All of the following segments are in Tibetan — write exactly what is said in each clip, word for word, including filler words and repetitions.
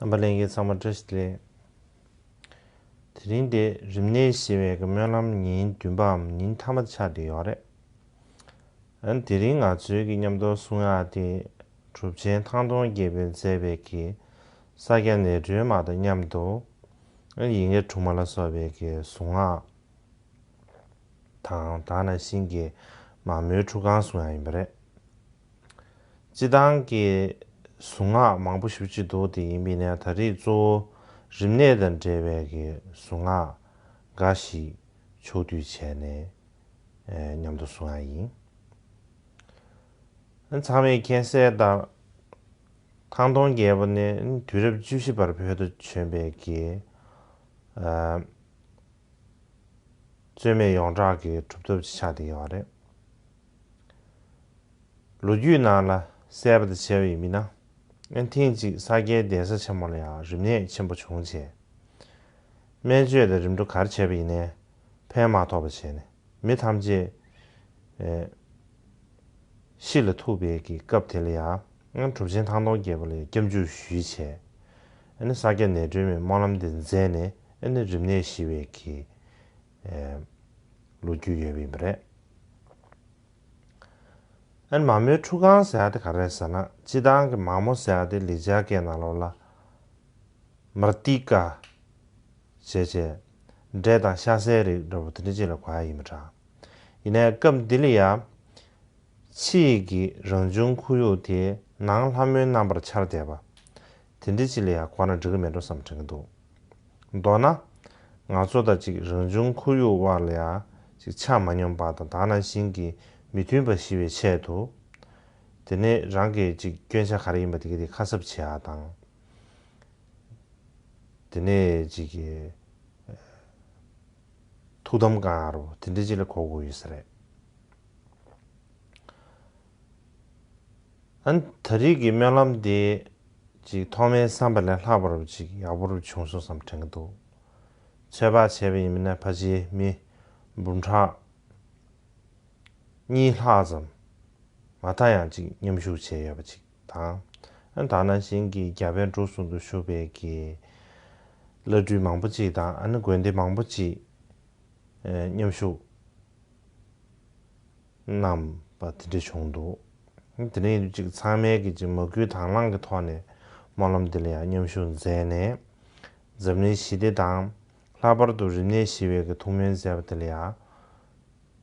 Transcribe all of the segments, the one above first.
རྣམ་པ་ལྷན་རྒྱས་ཚང་མ་བཀྲ་ཤིས་བདེ་ལེགས། དེ་རིང་འདི་རིམས་ནད་ཞི་བའི་གི་སྨོན་ལམ་ཉིན་བདུན་པའམ་ཉིན་མཐའ་མ་ཆགས་བསྡད་ཡོད་རེད། ཨ་ནི་དེ་རིང་ང་ཚོའི་གི་མཉམ་དུ་གསུང་ཡག་དེ་གྲུབ་ཆེན་ཐང་སྟོང་རྒྱལ་པོས་མཛད་པའི་གི་ས་སྐྱ་ནེ་སྒྲོན་མ་དང་མཉམ་དུ་ཨ་ནི་ཡིན་གྱི་གྲུབ་མ་ལ་སོགས་པའི་གི་གཟུངས་སྔགས་དང་དེ་ནང་བཞིན་གྱི་མ་མོའི་ཁྲུས་ཁང་གསུང་ཡག་ཡིན་པ་རེད། སྤྱིར་བཏང་གི་གཟུངས་སྔགས་མང་པོ་ཞེ་པོ་ཅིག་འདུག་དེ་ཡིན་པས་ན་ད་རེས་གཙོ་བོ་རིམས་ནད་དང་འབྲེལ་བའི་གི་གཟུངས་སྔགས་འགའ་ཞིག་ཕྱོགས་བསྡུས་བྱས་ནས་ཨེ་མཉམ་དུ་གསུང་ཡག་ཡིན། ཚང་མས་མཁྱེན་གསལ་ལྟར་ཐང་སྟོང་རྒྱལ་པོ་ནི་དུས་རབས་བཅུ་བཞི་པར་བོད་དུ་བྱོན་པའི་གི་ཨ་རྩོད་མེད་ཡོངས་གྲགས་ཀྱི་གྲུབ་ཐོབ་ཅིག་ཆགས་བསྡད་ཡོད་རེད། ལོ་རྒྱུས་ནང་ལ་གསལ་པོ་དེ་བྱས་པ་ཡིན་ན། ཨ་ཐེངས་གཅིག་ས་སྐྱའི་གདན་ས་ཆེན་མོ་ལ་ཡང་རིམས་ནད་ཆེན་པོ་བྱུང་བྱས། སྨན་བཅོས་དང་རིམ་གྲོ་ག་རེ་བྱས་པ་ཡིན་ནའི་ཕན་མ་ཐོགས་པ་བྱས་ནས་མི་ཐམས་ཅད་ཨེ་ཤི་ལ་ཐུག་པའི་གི་སྐབས་དེ་ལ་ཡང་གྲུབ་ཆེན་ཐང་སྟོང་རྒྱལ་པོ་ལ་ཡང་སྐྱབས་འཇུག་ཞུས་བྱས། ཨ་ནི་ས་སྐྱ་ནེ་སྒྲོན་མའི་སྨོན་ལམ་དེ་མཛད་ནས་ཨ་ནི་རིམས་ནད་ཞི་བའི་གི་ཨེ་ལོ་རྒྱུས་ཡོད་པ་ཡིན་པ་རེད། ཨ་ནི་མ་མོའི་ཁྲུས་ཁང་ཟེར་ཡག་དེ་ག་རེ་རེད་ཟེར་ན། སྤྱིར་བཏང་གི་མ་མོ་ཟེར་ཡག་དེ་ལེགས་སྦྱར་སྐད་ནང་ལོགས་ལ་མར་ཏི་ཀ་ཞེས་བྱས་འབྲས་དང་ཤ་ཟའི་རིགས་འདྲ་པོ་དེ་འདྲ་ཅིག་ལ་གོ་ཡག་ཡིན་པ་འདྲ། ཡིན་ནའི་སྐབས་འདི་ལ་ཡང་ཕྱི་ཡི་གི་རང་བྱུང་ཁོར་ཡུག་དེ་ནང་ལྷ་མོའི་རྣམ་པར་འཆར་བསྡད་པ་དེ་འདྲ་ཅིག་ལ་ཡང་གོ་ན་འགྲིག་གི་མེད་འགྲོ་བསམ་དྲན་གྱི་འདུག་མདོར་ན། ང་ཚོ་དང་གཅིག་རང་བྱུང་ཁོར་ཡུག་དབར་ལ་ཡང་གཅིག་ཆ་མ་སྙོམས་པ་དང་དེ་ནང་བཞིན་གྱི་མི་མཐུན་པ་ཞི་བའི་ཆེད་དུ། དེ་ནས་རང་གི་གཅིག་སྐྱོན་ཆ་ག་རེ་ཡིན་པ་དེ་ག་དེ་ཁ་གསབ་བྱེད་ཡག་དང་། དེ་ནས་གཅིག་གི་ཐུགས་དམ་བསྐང་ཡག་རོ་དེ་འདྲ་ཅིག་ལ་གོ་དགོས་ཡོད་ས་རེད། ཨ་ནི་ད་རེས་ཀྱི་སྨོན་ལམ་དེ་ཅིག་ཐོག་མའི་བསམ་པ་ལས་ལྷག་པ་རུ་ཅིག་ཡག་པོ་རུ་བྱུང་སོང་བསམ་དྲན་གྱི་འདུག་ཚོད་དཔག་བྱས་པ་ཡིན་ན་ཕལ་ཆེར་མི་འབུམ་ཕྲག་གཉིས་ལྷག་ཙམ་མ་མཐའ་ཡང་ཅིག་མཉམ་ཞུགས་བྱས་ཡོད་པ་ཅིག་དང་། ཨ་ནི་དེ་ནང་བཞིན་གྱི་རྒྱ་བལ་འབྲུག་གསུམ་དུ་བཞུགས་པའི་གི་བླ་སྤྲུལ་མང་པོ་ཅིག་དང་ཨ་ནི་དགོན་སྡེ་མང་པོ་ཅིག་ཨེ་མཉམ་ཞུགས་གནང་བ་དེ་འདྲ་བྱུང་འདུག་དེ་ནས་ཅིག་ཚང་མས་ཀྱི་ཅིག་མ་བསྐུལ་དང་བླངས་ཀྱི་ཐོག་ནས་སྨོན་ལམ་འདི་ལ་ཡང་མཉམ་ཞུགས་མཛད་ནས། འཛམ་གླིང་ཞི་བདེ་དང་། ལྷག་པར་དུ་རིམས་ནད་ཞི་བའི་གི་ཐུགས་སྨོན་མཛད་པ་དེ་ལ་ཡང་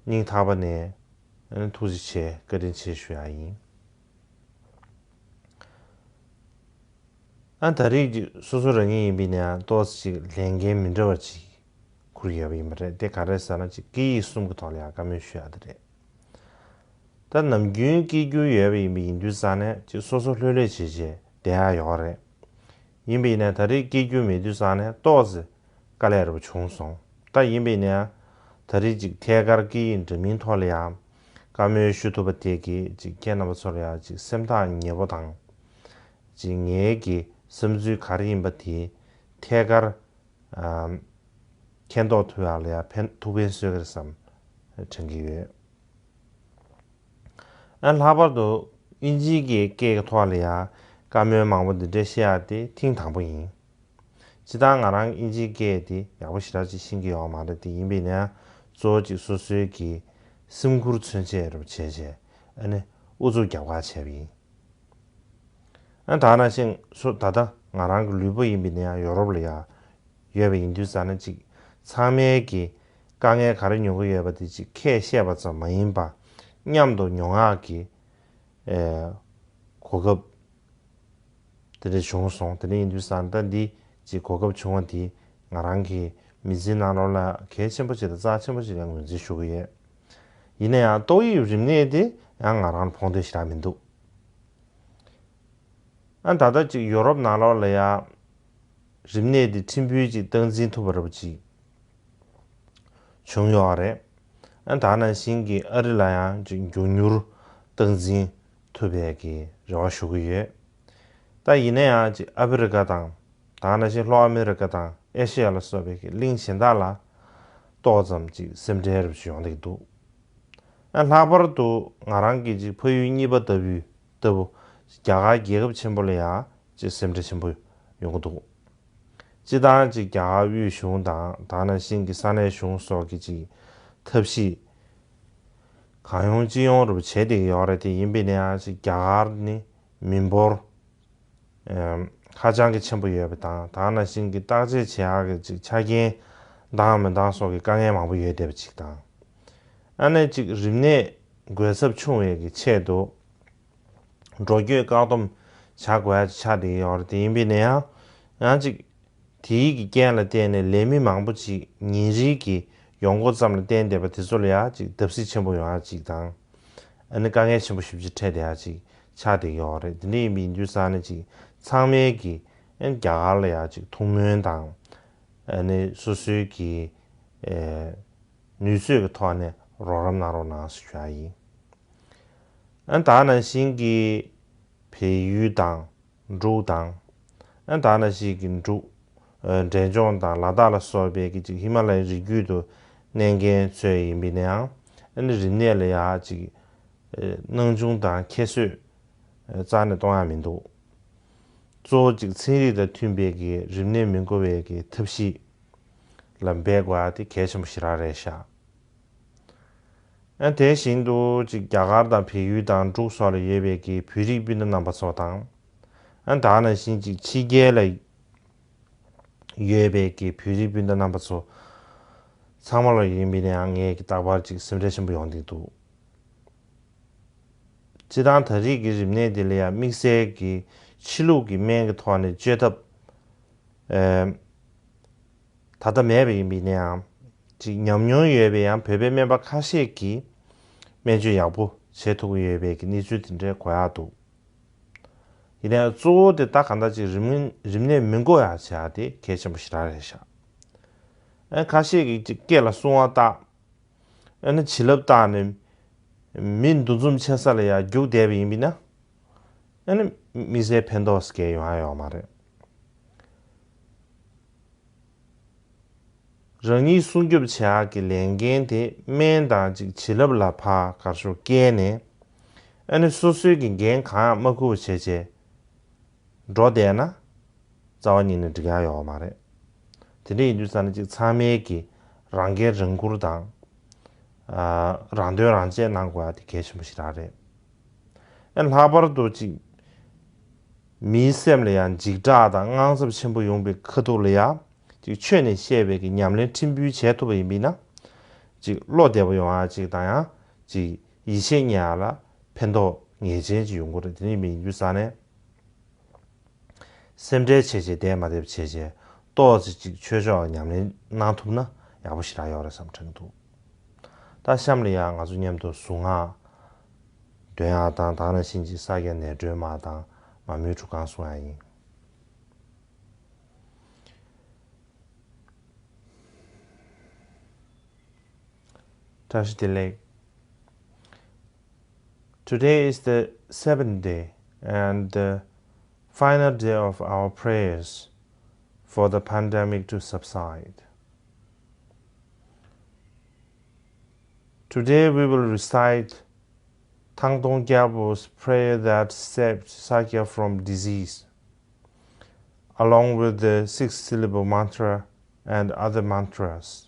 སྙིང་ཐག་པ་ནས་ཐུགས་རྗེ་ཆེ་བཀའ་དྲིན་ཆེ་ཞུ་ཡག་ཡིན། ཨ་ད་རེས་ཀྱི་སོ་སོ་རང་ཉིད་ཡིན་པས་ན་ཏོག་ཙམ་ཅིག་ལས་འགན་མི་འདྲ་བ་ཅིག་འཁུར་ཡོད་པ་ཡིན་པ་རེད། དེ་ག་རེ་ཟེར་ན་ཅིག་སྐད་ཡིག་གསུམ་གྱི་ཐོག་ལ་ཡང་བཀའ་མོལ་ཞུ་ཡག་དེ་རེད། ད་ནམ་རྒྱུན་སྐད་སྒྱུར་ཡོད་པ་ཡིན་པ་ཡིན་དུས་ཙང་ནས་ཅིག་སོ་སོ་ལྷོད་ལྷོད་བྱེད་བྱེད་བསྡད་ཡག་ཡོད་རེད། ཡིན་པས་ན་ད་རེས་སྐད་སྒྱུར་མེད་དུས་ཙང་ནས་ཏོག་ཙམ་དཀའ་ལས་རེད་པ་བྱུང་སོང་། ད་ཡིན་པས་ན་ད་རེས་ཅིག་ཐད་ཀར་སྐད་ཡིག་འདྲ་མིན་ཐོག་ལ་ཡང་བཀའ་མོལ་ཞུ་ཐུབ་པ་དེ་གིས་ཅིག་ཁྱེད་རྣམ་པ་ཚོར་ཡང་ཅིག་སེམས་ཐག་ཉེ་པོ་དང་། ཅིག་ངའི་གི་བསམ་ཚུལ་ག་རེ་ཡིན་པ་དེ་ཐད་ཀར་ཨམ་མཁྱེན་རྟོགས་ཐུབ་ཡག་ལ་ཡང་ཕན་ཐུགས་ཕན་གསོས་ཀྱི་རེད་བསམ་དྲན་གྱི་ཡོད། ཨ་ལྷག་པར་དུ་དབྱིན་ཇིའི་གི་སྐད་ཀྱི་ཐོག་ལ་ཡང་བཀའ་མོལ་མང་པོ་འདི་འདྲ་བཤད་ཡག་དེ་ཐེངས་དང་པོ་ཡིན། སྤྱིར་བཏང་ང་རང་དབྱིན་ཇིའི་སྐད་དེ་ཡག་པོ་ཞེ་དྲག་ཅིག་ཤེས་ཀྱི་ཡོད་མ་རེད། དེ་ཡིན་པས་ན་གཙོ་བོ་ཅིག་སོ་སོའི་གི་སེམས་ཁུར་མཚོན་ཆེད་རུ་བྱས་བྱས་ཨ་ནི་ཨུ་ཚུགས་རྒྱབ་ཁ་བྱས་པ་ཡིན། ཨ་ད་ནང་བཞིན་སུ་ད་ལྟ་ང་རང་གི་ལུས་པོ་ཡིན་པས་ན་ཡང་ཡོ་རོབ་ལ་ཡང་ཡོད་པ་ཡིན་དུས་ཙང་ན་ཅིག་ཚང་མས་ཀྱི་དཀའ་ངལ་ག་རེ་མྱོང་གི་ཡོད་པ་དེ་ཅིག་ཁས་བཤད་པ་ཙམ་མ་ཡིན་པ་མཉམ་དུ་མྱོང་ཡག་གི་ཨེ་གོ་སྐབས་དེ་འདྲ་བྱུང་སོང་། དེ་འདྲ་ཡིན་དུས་ཙང་ད་འདི་ཅིག་གོ་སྐབས་བྱུང་བ་དེ་ང་རང་གི་མི་ཚེའི་ནང་ལོགས་ལ་གལ་ཆེན་པོ་ཅིག་དང་རྩ་ཆེན་པོ་ཅིག་ལ་ངོས་འཛིན་ཞུ་གི་ཡོད། ཡིན་ན་ཡང་ཏོག་དབྱིབས་རིམས་ནད་དེ་ཡང་ང་རང་ལ་ཕོག་འདོད་ཞེ་དྲག་མི་འདུག་ཨ་ད་ལྟ་ཅིག་ཡོ་རོབ་ནང་ལོགས་ལ་ཡང་རིམས་ནད་འདི་ཕྲན་བུ་ཅིག་སྟངས་འཛིན་ཐུབ་པ་འདྲ་པོ་ཅིག་བྱུང་ཡོད་རེད། ཨ་ད་ནང་བཞིན་གྱི་ཨ་རི་ལ་ཡང་ཅིག་མགྱོགས་མྱུར་སྟངས་འཛིན་ཐུབ་པའི་གི་རེ་བ་ཞུ་གི་ཡོད། ད་ཡིན་ན་ཡང་ཅིག་ཨ་ཕི་རི་ཀ་དང་ད་ནང་བཞིན་ལྷོ་ཨ་མི་རི་ཀ་དང་ཨེ་ཤི་ཡ་ལ་སོགས་པའི་གི་གླིང་གཞན་དག་ལ་ཏོག་ཙམ་ཅིག་སེམས་ཁྲལ་རེ་ཞིག་ཡོང་བསྡད་ཀྱི་འདུག་ཨ་ལྷག་པར་དུ་ང་རང་གི་ཅིག་ཕ་ཡུལ་གཉིས་པ་ལྟ་བུའི་ལྟ་བུ་རྒྱ་གར་རྒྱལ་ཁབ་ཆེན་པོ་ལ་ཡང་ཅིག་སེམས་ཁྲལ་ཆེན་པོ་ ཡོང་གི་འདུག་སྤྱིར་བཏང་ཅིག་རྒྱ་གར་དབུས་གཞུང་དང་ད་ནང་བཞིན་གྱི་ས་གནས་གཞུང་སོགས་ཀྱི་ཅིག་ཐབས་ཤེས་གང་ཡོང་ཅི་ཡོང་རུ་བྱེད་བསྡད་ཀྱི་ཡོད་རེད། དེ་ཡིན་པས་ན་ཡང་ཅིག་རྒྱ་གར་ནི་མི་འབོར་ཨམ། ཧ་ཅང་གི་ཆེན་པོ་ཡོད་པ་དང་ད་ནང་བཞིན་གྱི་བརྟག་དཔྱད་བྱེད་ཡག་གི་ཅིག་ཆ་རྐྱེན་འདང་མི་འདང་སོགས་ཀྱི་དཀའ་ངལ་མང་པོ་ཡོད་བསྡད་པ་ཅིག་དང་། ཨ་ནི་ཅིག་རིམས་ནད་འགོས་ཚབས་ཆུང་བའི་གི་ཆེད་དུ་འགྲོ་སྐྱོད་བཀག་སྡོམ་བྱ་དགོས་ཡ་ཅིག་ཆགས་བསྡད་ཀྱི་ཡོད་རེད། དེ་ཡིན་པས་ན་ཡང་ཡང་ཅིག་དེའི་གི་རྐྱེན་ལ་བརྟེན་ནས་ལས་མི་མང་པོ་ཅིག་ཉིན་རེའི་གི་ཡོང་སྒོ་ཙམ་ལ་བརྟེན་བསྡད་པ་དེ་ཚོ་ལ་ཡང་ཅིག་བརྡབ་གསིག་ཆེན་པོ་ཡོང་ཡ་ཅིག་དང་། ཨ་ནི་དཀའ་ངལ་ཆེན་པོ་ཞེ་པོ་ཅིག་འཕྲད་བསྡད་ཡ་ཅིག་ཆགས་བསྡད་ཀྱི་ཡོད་རེད། དེ་འདྲ་ཡིན་པ་ཡིན་དུས་ཙང་ནས་ཅིག་ཚང་མས་གི་ཨ་ནི་རྒྱ་གར་ལ་ཡ་ཅིག་ཐུགས་སྨོན་དང་། ཨ་ནི་སོ་སོའི་གི་ཨེ་ནུས་ཚོད་ཀྱི་ཐོག་ནས་རོགས་རམ་གནང་རོགས་གནང་ཞུ་ཡ་ཡིན། ཨ་ནི་ད་ནང་བཞིན་གྱི་བལ་ཡུལ་དང་འབྲུག་དང་། ཨ་ནི་ད་ནང་བཞིན་གྱི་འབྲུག་ཨ་འབྲས་ལྗོངས་དང་ལ་དྭགས་ལ་སོགས་པའི་གི་ཅིག་ཧི་མ་ལ་ཡའི་རི་རྒྱུད་དུ་གནས་མཁན་ཚོ་ཡིན་པས་ན་ཡང་། ཨ་ནི་རིམས་ནད་ལ་ཡ་ཅིག་ཨ་སྣང་ཆུང་དང་ཁྱད་གསོད་ཨ་རྩ་ནས་གཏོང་ཡ་མི་འདུག་གཙོ་བོ་ཅིག་ཚན་རིག་དང་མཐུན་པའི་གི་རིམས་ནད་མི་འགོ་བའི་གི་ཐབས་ཤེས་ལ་འབད་དགོས་ཡ་དེ་གལ་ཆེན་པོ་ཞེ་དྲག་རེད་ཤག་ཨ་དེ་བཞིན་དུ་ཅིག་རྒྱ་གར་དང་བལ་ཡུལ་དང་འབྲུག་སོགས་ལ་ཡོད་པའི་གི་བོད་རིགས་སྤུན་ཟླ་རྣམ་པ་ཚོ་དང་། ཨ་ད་ནང་བཞིན་ཅིག་ཕྱི་རྒྱལ་ལ་ཡོད་པའི་གི་བོད་རིགས་སྤུན་ཟླ་རྣམ་པ་ཚོ་ཚང་མ་ལ་ཡིན་པས་ན་ཡང་ངས་གི་རྟག་པར་ཅིག་སེམས་ཁྲལ་ཆེན་པོ་ཡོང་བསྡད་འདུག་སྤྱིར་བཏང་ད་རེས་ཀྱི་རིམས་ནད་འདི་ལ་ཡང་དམིགས་བསལ་གྱི་ཕྱི་ལུགས་ཀྱི་སྨན་གྱི་ཐོག་ནས་བཅོས་ཐབས་ཨེ་ད་ལྟ་མེད་པ་ཡིན་པས་ན་ཡང་ཅིག་ཉམས་མྱོང་ཡོད་པའི་ཡང་བོད་པའི་སྨན་པ་ཁ་ཤས་ཀྱིས་སྨན་བཅོས་ཡག་པོ་བྱེད་ཐུབ་ཀྱི་ཡོད་པའི་གི་གནས་ཚུལ་དེ་འདྲའི་གོ་ཡག་འདུག་ཡིན་ནའང་གཙོ་བོ་དེ་ད་གང་ལྟར་ཅིག་རིམས་རིམས་ནད་མི་འགོ་ཡག་བྱེད་ཡག་དེ་གལ་ཆེན་པོ་ཞེ་དྲག་རེད་ཤག་ཨ་ཁ་ཤས་ཀྱིས་ཅིག་སྐེ་ལ་སྲུང་བ་བཏགས། ཨ་ནི་བྱིན་རླབས་བཏགས་ནས་མི་འདུ་འཛོམས་ཆེ་ས་ལ་ཡང་རྒྱུགས་བསྡད་པ་ཡིན་པས་ན། ཨ་ནི་དམིགས་བསལ་ཕན་ཐོགས་སྐྱེ་ཡོང་ཡ་ཡོད་མ་རེད། རང་ཉིད་སྲུང་སྐྱོབ་བྱེད་ཡག་གི་ལས་འགན་དེ་སྨན་དང་ཅིག་བྱིན་རླབས་ལ་ཕར་གར་ཤོག་བཀལ་ནས། ཨ་ནི་སོ་སོའི་གི་འགན་གང་ཡང་མ་འཁུར་བ་བྱས་བྱས། འགྲོ་བསྡད་ན་རྩ་བ་ཉིད་ནས་འགྲིག་ཡ་ཡོད་མ་རེད། དེ་འདྲ་ཡིན་དུས་ཙང་ནས་ཅིག་ཚང་མས་ཀྱི་རང་འགན་རང་འཁུར་དང་། ཨ་རང་དོན་རང་གཅེས་གནང་དགོས་ཡ་དེ་གལ་ཆེན་པོ་ཞིག་རང་རེད། ཨ་ལྷག་པར་དུ་ཅིག་མིའི་སེམས་ལ་ཡང་འཇིགས་སྐྲག་དང་དངངས་འཚབ་ཆེན་པོ་ཡོང་པའི་ཁ་ཐུག་ལ་ཡང་ཅིག་ཆོས་ནས་བཤད་པའི་གི་ཉམས་ལེན་ཕྲན་བུ་བྱེད་ཐུབ་པ་ཡིན་པས་ན། ཅིག་བློ་བདེ་པོ་ཡོང་ཡ་ཅིག་དང་ཡང་ཅིག་ཡིད་ཆེས་རྙེད་ཡ་ལ་ཕན་ཐོགས་ངེས་ཅན་ཅིག་ཡོང་གི་རེད། དེ་འདྲ་ཡིན་དུས་ཙང་ནས། སེམས་ཁྲལ་བྱས་བྱས་བསྡད་མ་བསྡད་པ་བྱས་བྱས་ཏོག་ཙམ་ཅིག་ཆོས་ཕྱོགས་ཉམས་ལེན་གནང་ཐུབ་ན་ཡག་པོ་ཞེ་དྲག་ཡོད་རེད་བསམ་དྲན་གྱི་འདུག་ད་གཤམ་ལ་ཡང་ང་ཚོ་མཉམ་དུ་གཟུངས་སྔགས་འདོན་ཡག་དང་ད་ག་ནང་བཞིན་གྱི་ས་སྐྱ་ནད་གྲོལ་མ་དང་མ་མོའི་ཁྲུས་ཁང་གསུང་ཡག་ཡིན། བཀྲ་ཤིས་བདེ་ལེགས། Today is the seventh day and the final day of our prayers for the pandemic to subside. Today we will recite Thang Tong Gyalpo's prayer that saved Sakya from disease, along with the six syllable mantra and other mantras,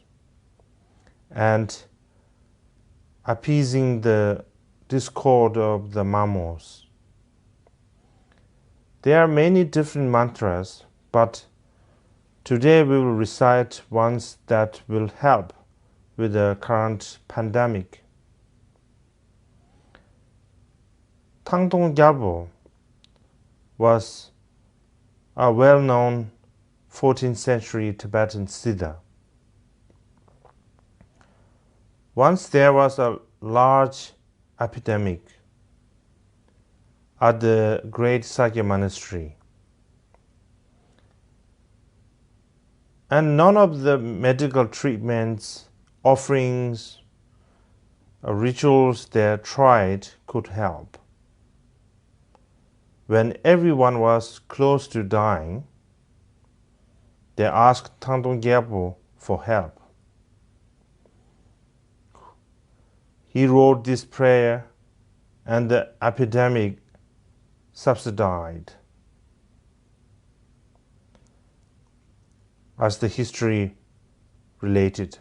and appeasing the discord of the Mamos. There are many different mantras, but today we will recite ones that will help with the current pandemic. Thang Tong Gyalpo was a well-known fourteenth century Tibetan Siddha. Once there was a large epidemic at the great Sakya monastery, and none of the medical treatments, offerings, or rituals they tried could help. When everyone was close to dying, they asked Thang Tong Gyalpo for help. He wrote this prayer, and the epidemic subsided. as the history related.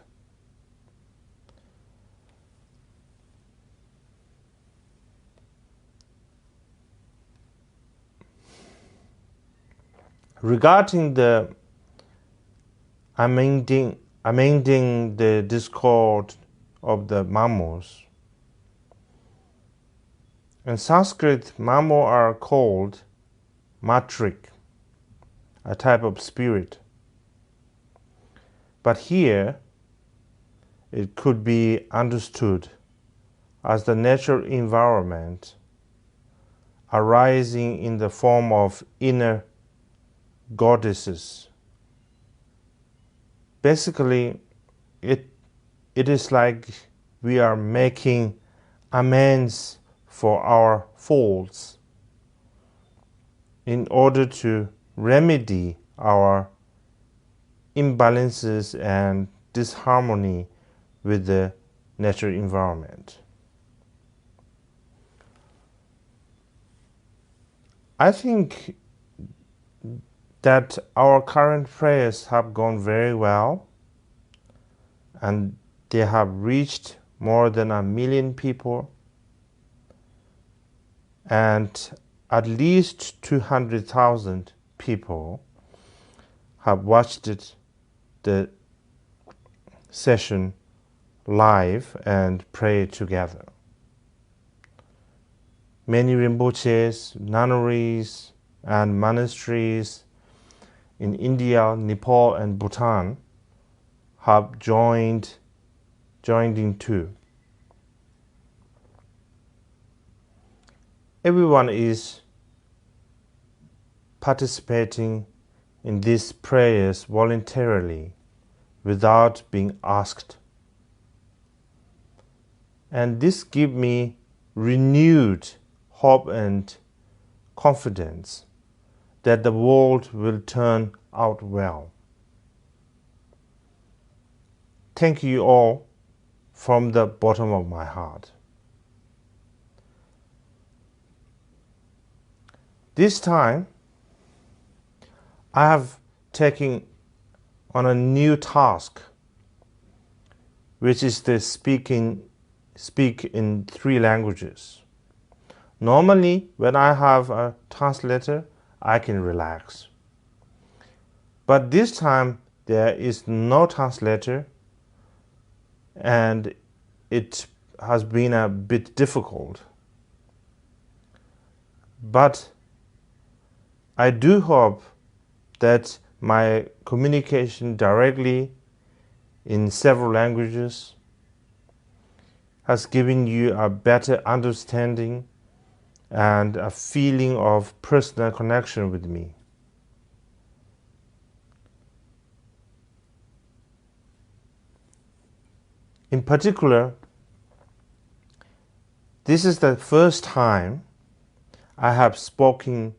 Regarding the amending, amending the Discord of the Mamos, in Sanskrit, Mamo are called Matrik, a type of spirit. But here, it could be understood as the natural environment arising in the form of inner goddesses. Basically, it, it is like we are making amends for our faults in order to remedy our imbalances and disharmony with the natural environment. I think that our current prayers have gone very well, and they have reached more than a million people, and at least two hundred thousand people have watched it, the session live and pray together. Many Rinpoches, nunneries, and monasteries in India, Nepal, and Bhutan have joined, joined in too. Everyone is participating in these prayers voluntarily without being asked. And this gives me renewed hope and confidence that the world will turn out well. Thank you all from the bottom of my heart. This time, I have taken on a new task, which is to speak in, speak in three languages. Normally, when I have a translator, I can relax. But this time, there is no translator, and it has been a bit difficult. But I do hope that my communication directly in several languages has given you a better understanding and a feeling of personal connection with me. In particular, this is the first time I have spoken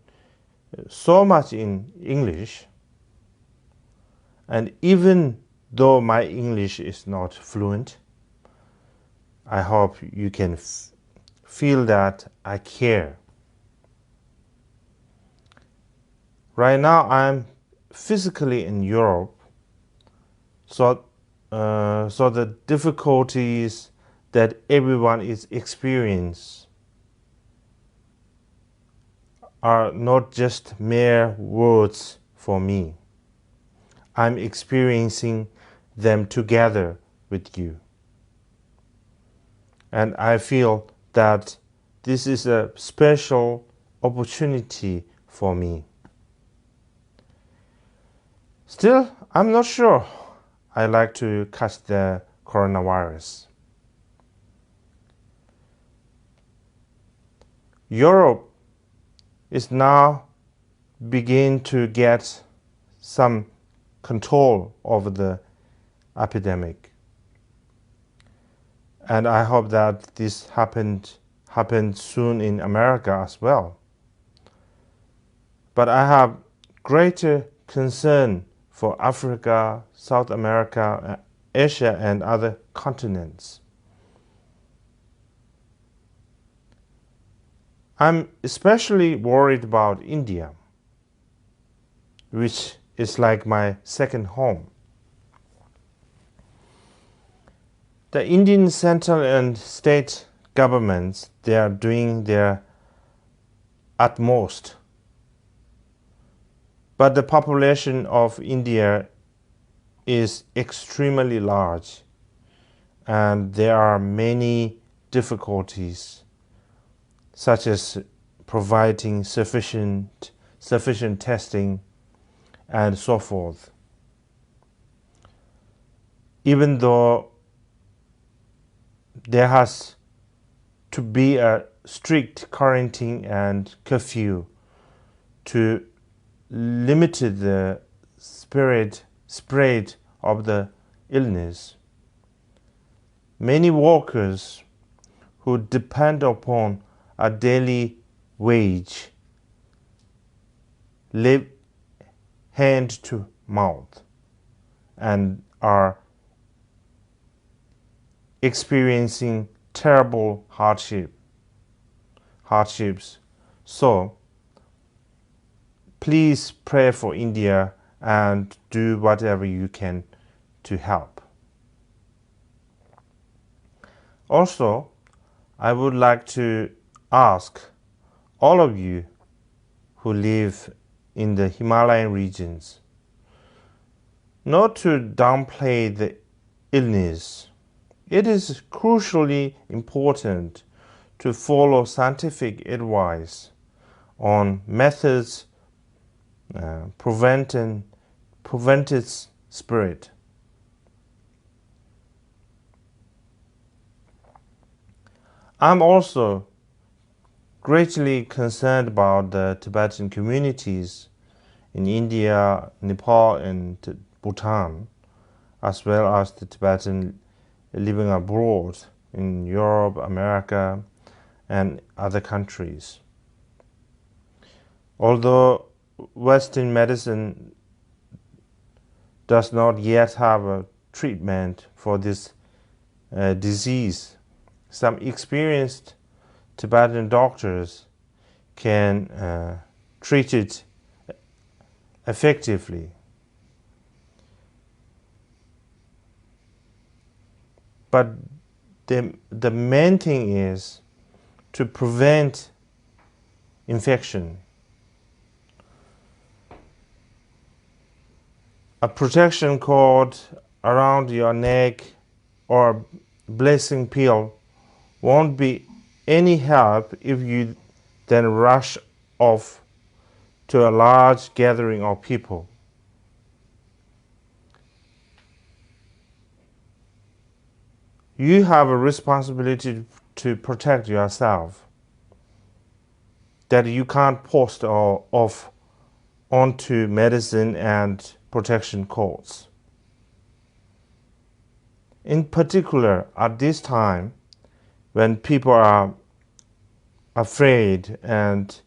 so much in English, and even though my English is not fluent, I hope you can f- feel that I care. Right now, I'm physically in Europe, so, uh, so the difficulties that everyone is experiencing are not just mere words for me. I'm experiencing them together with you. And I feel that this is a special opportunity for me. Still, I'm not sure I like to catch the coronavirus. Europe is now begin to get some control over the epidemic. And I hope that this happened happened soon in America as well. But I have greater concern for Africa, South America, Asia, and other continents. I'm especially worried about India, which is like my second home. The Indian central and state governments, they are doing their utmost. But the population of India is extremely large, and there are many difficulties, such as providing sufficient, sufficient testing and so forth. Even though there has to be a strict quarantine and curfew to limit the spirit, spread of the illness, many workers who depend upon a daily wage live hand to mouth and are experiencing terrible hardship, hardships. So, please pray for India and do whatever you can to help. Also, I would like to ask all of you who live in the Himalayan regions not to downplay the illness. It is crucially important to follow scientific advice on methods uh, preventing preventive spirit. I'm also greatly concerned about the Tibetan communities in India, Nepal, and Bhutan, as well as the Tibetan living abroad in Europe, America, and other countries. Although Western medicine does not yet have a treatment for this uh, disease, some experienced Tibetan doctors can uh, treat it effectively. But the, the main thing is to prevent infection. A protection cord around your neck or blessing pill won't be any help if you then rush off to a large gathering of people. You have a responsibility to protect yourself that you can't post off onto medicine and protection cords. In particular, at this time, when people are afraid and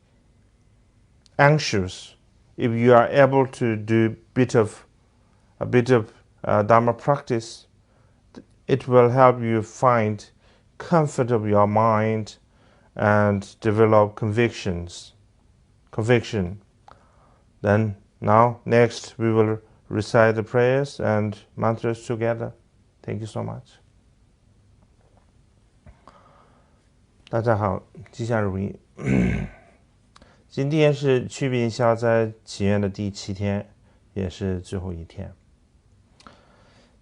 anxious, if you are able to do bit of a bit of uh, Dharma practice, it will help you find comfort of your mind and develop convictions. Conviction. Then now next we will recite the prayers and mantras together. Thank you so much. 大家好，吉祥如意。今天是祛病消灾祈愿的第七天，也是最后一天。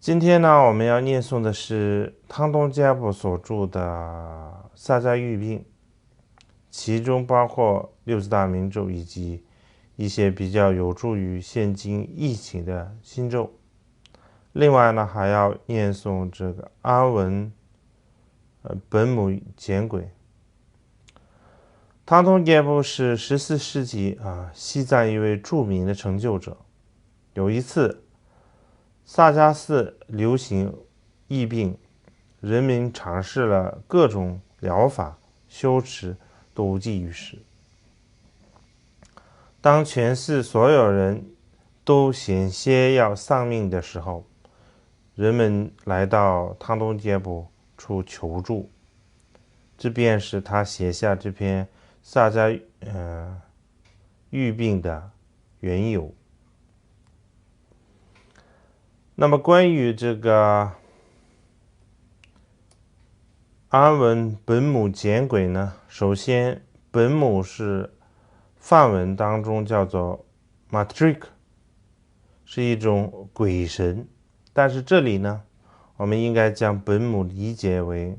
今天呢，我们要念诵的是汤东家部所著的《萨迦喻病》，其中包括六字大明咒以及一些比较有助于现今疫情的心咒。另外呢，还要念诵这个阿文，呃，本母简轨。汤东家部是十四世纪啊西藏一位著名的成就者。有一次，萨迦寺流行疫病，人民尝试了各种疗法、修持，都无济于事。当全寺所有人都险些要丧命的时候，人们来到汤东家部处求助，这便是他写下这篇《萨迦呃喻病》的缘由。那么关于这个安文本母简轨呢，首先本母是梵文当中叫做 Matric，是一种鬼神，但是这里呢，我们应该将本母理解为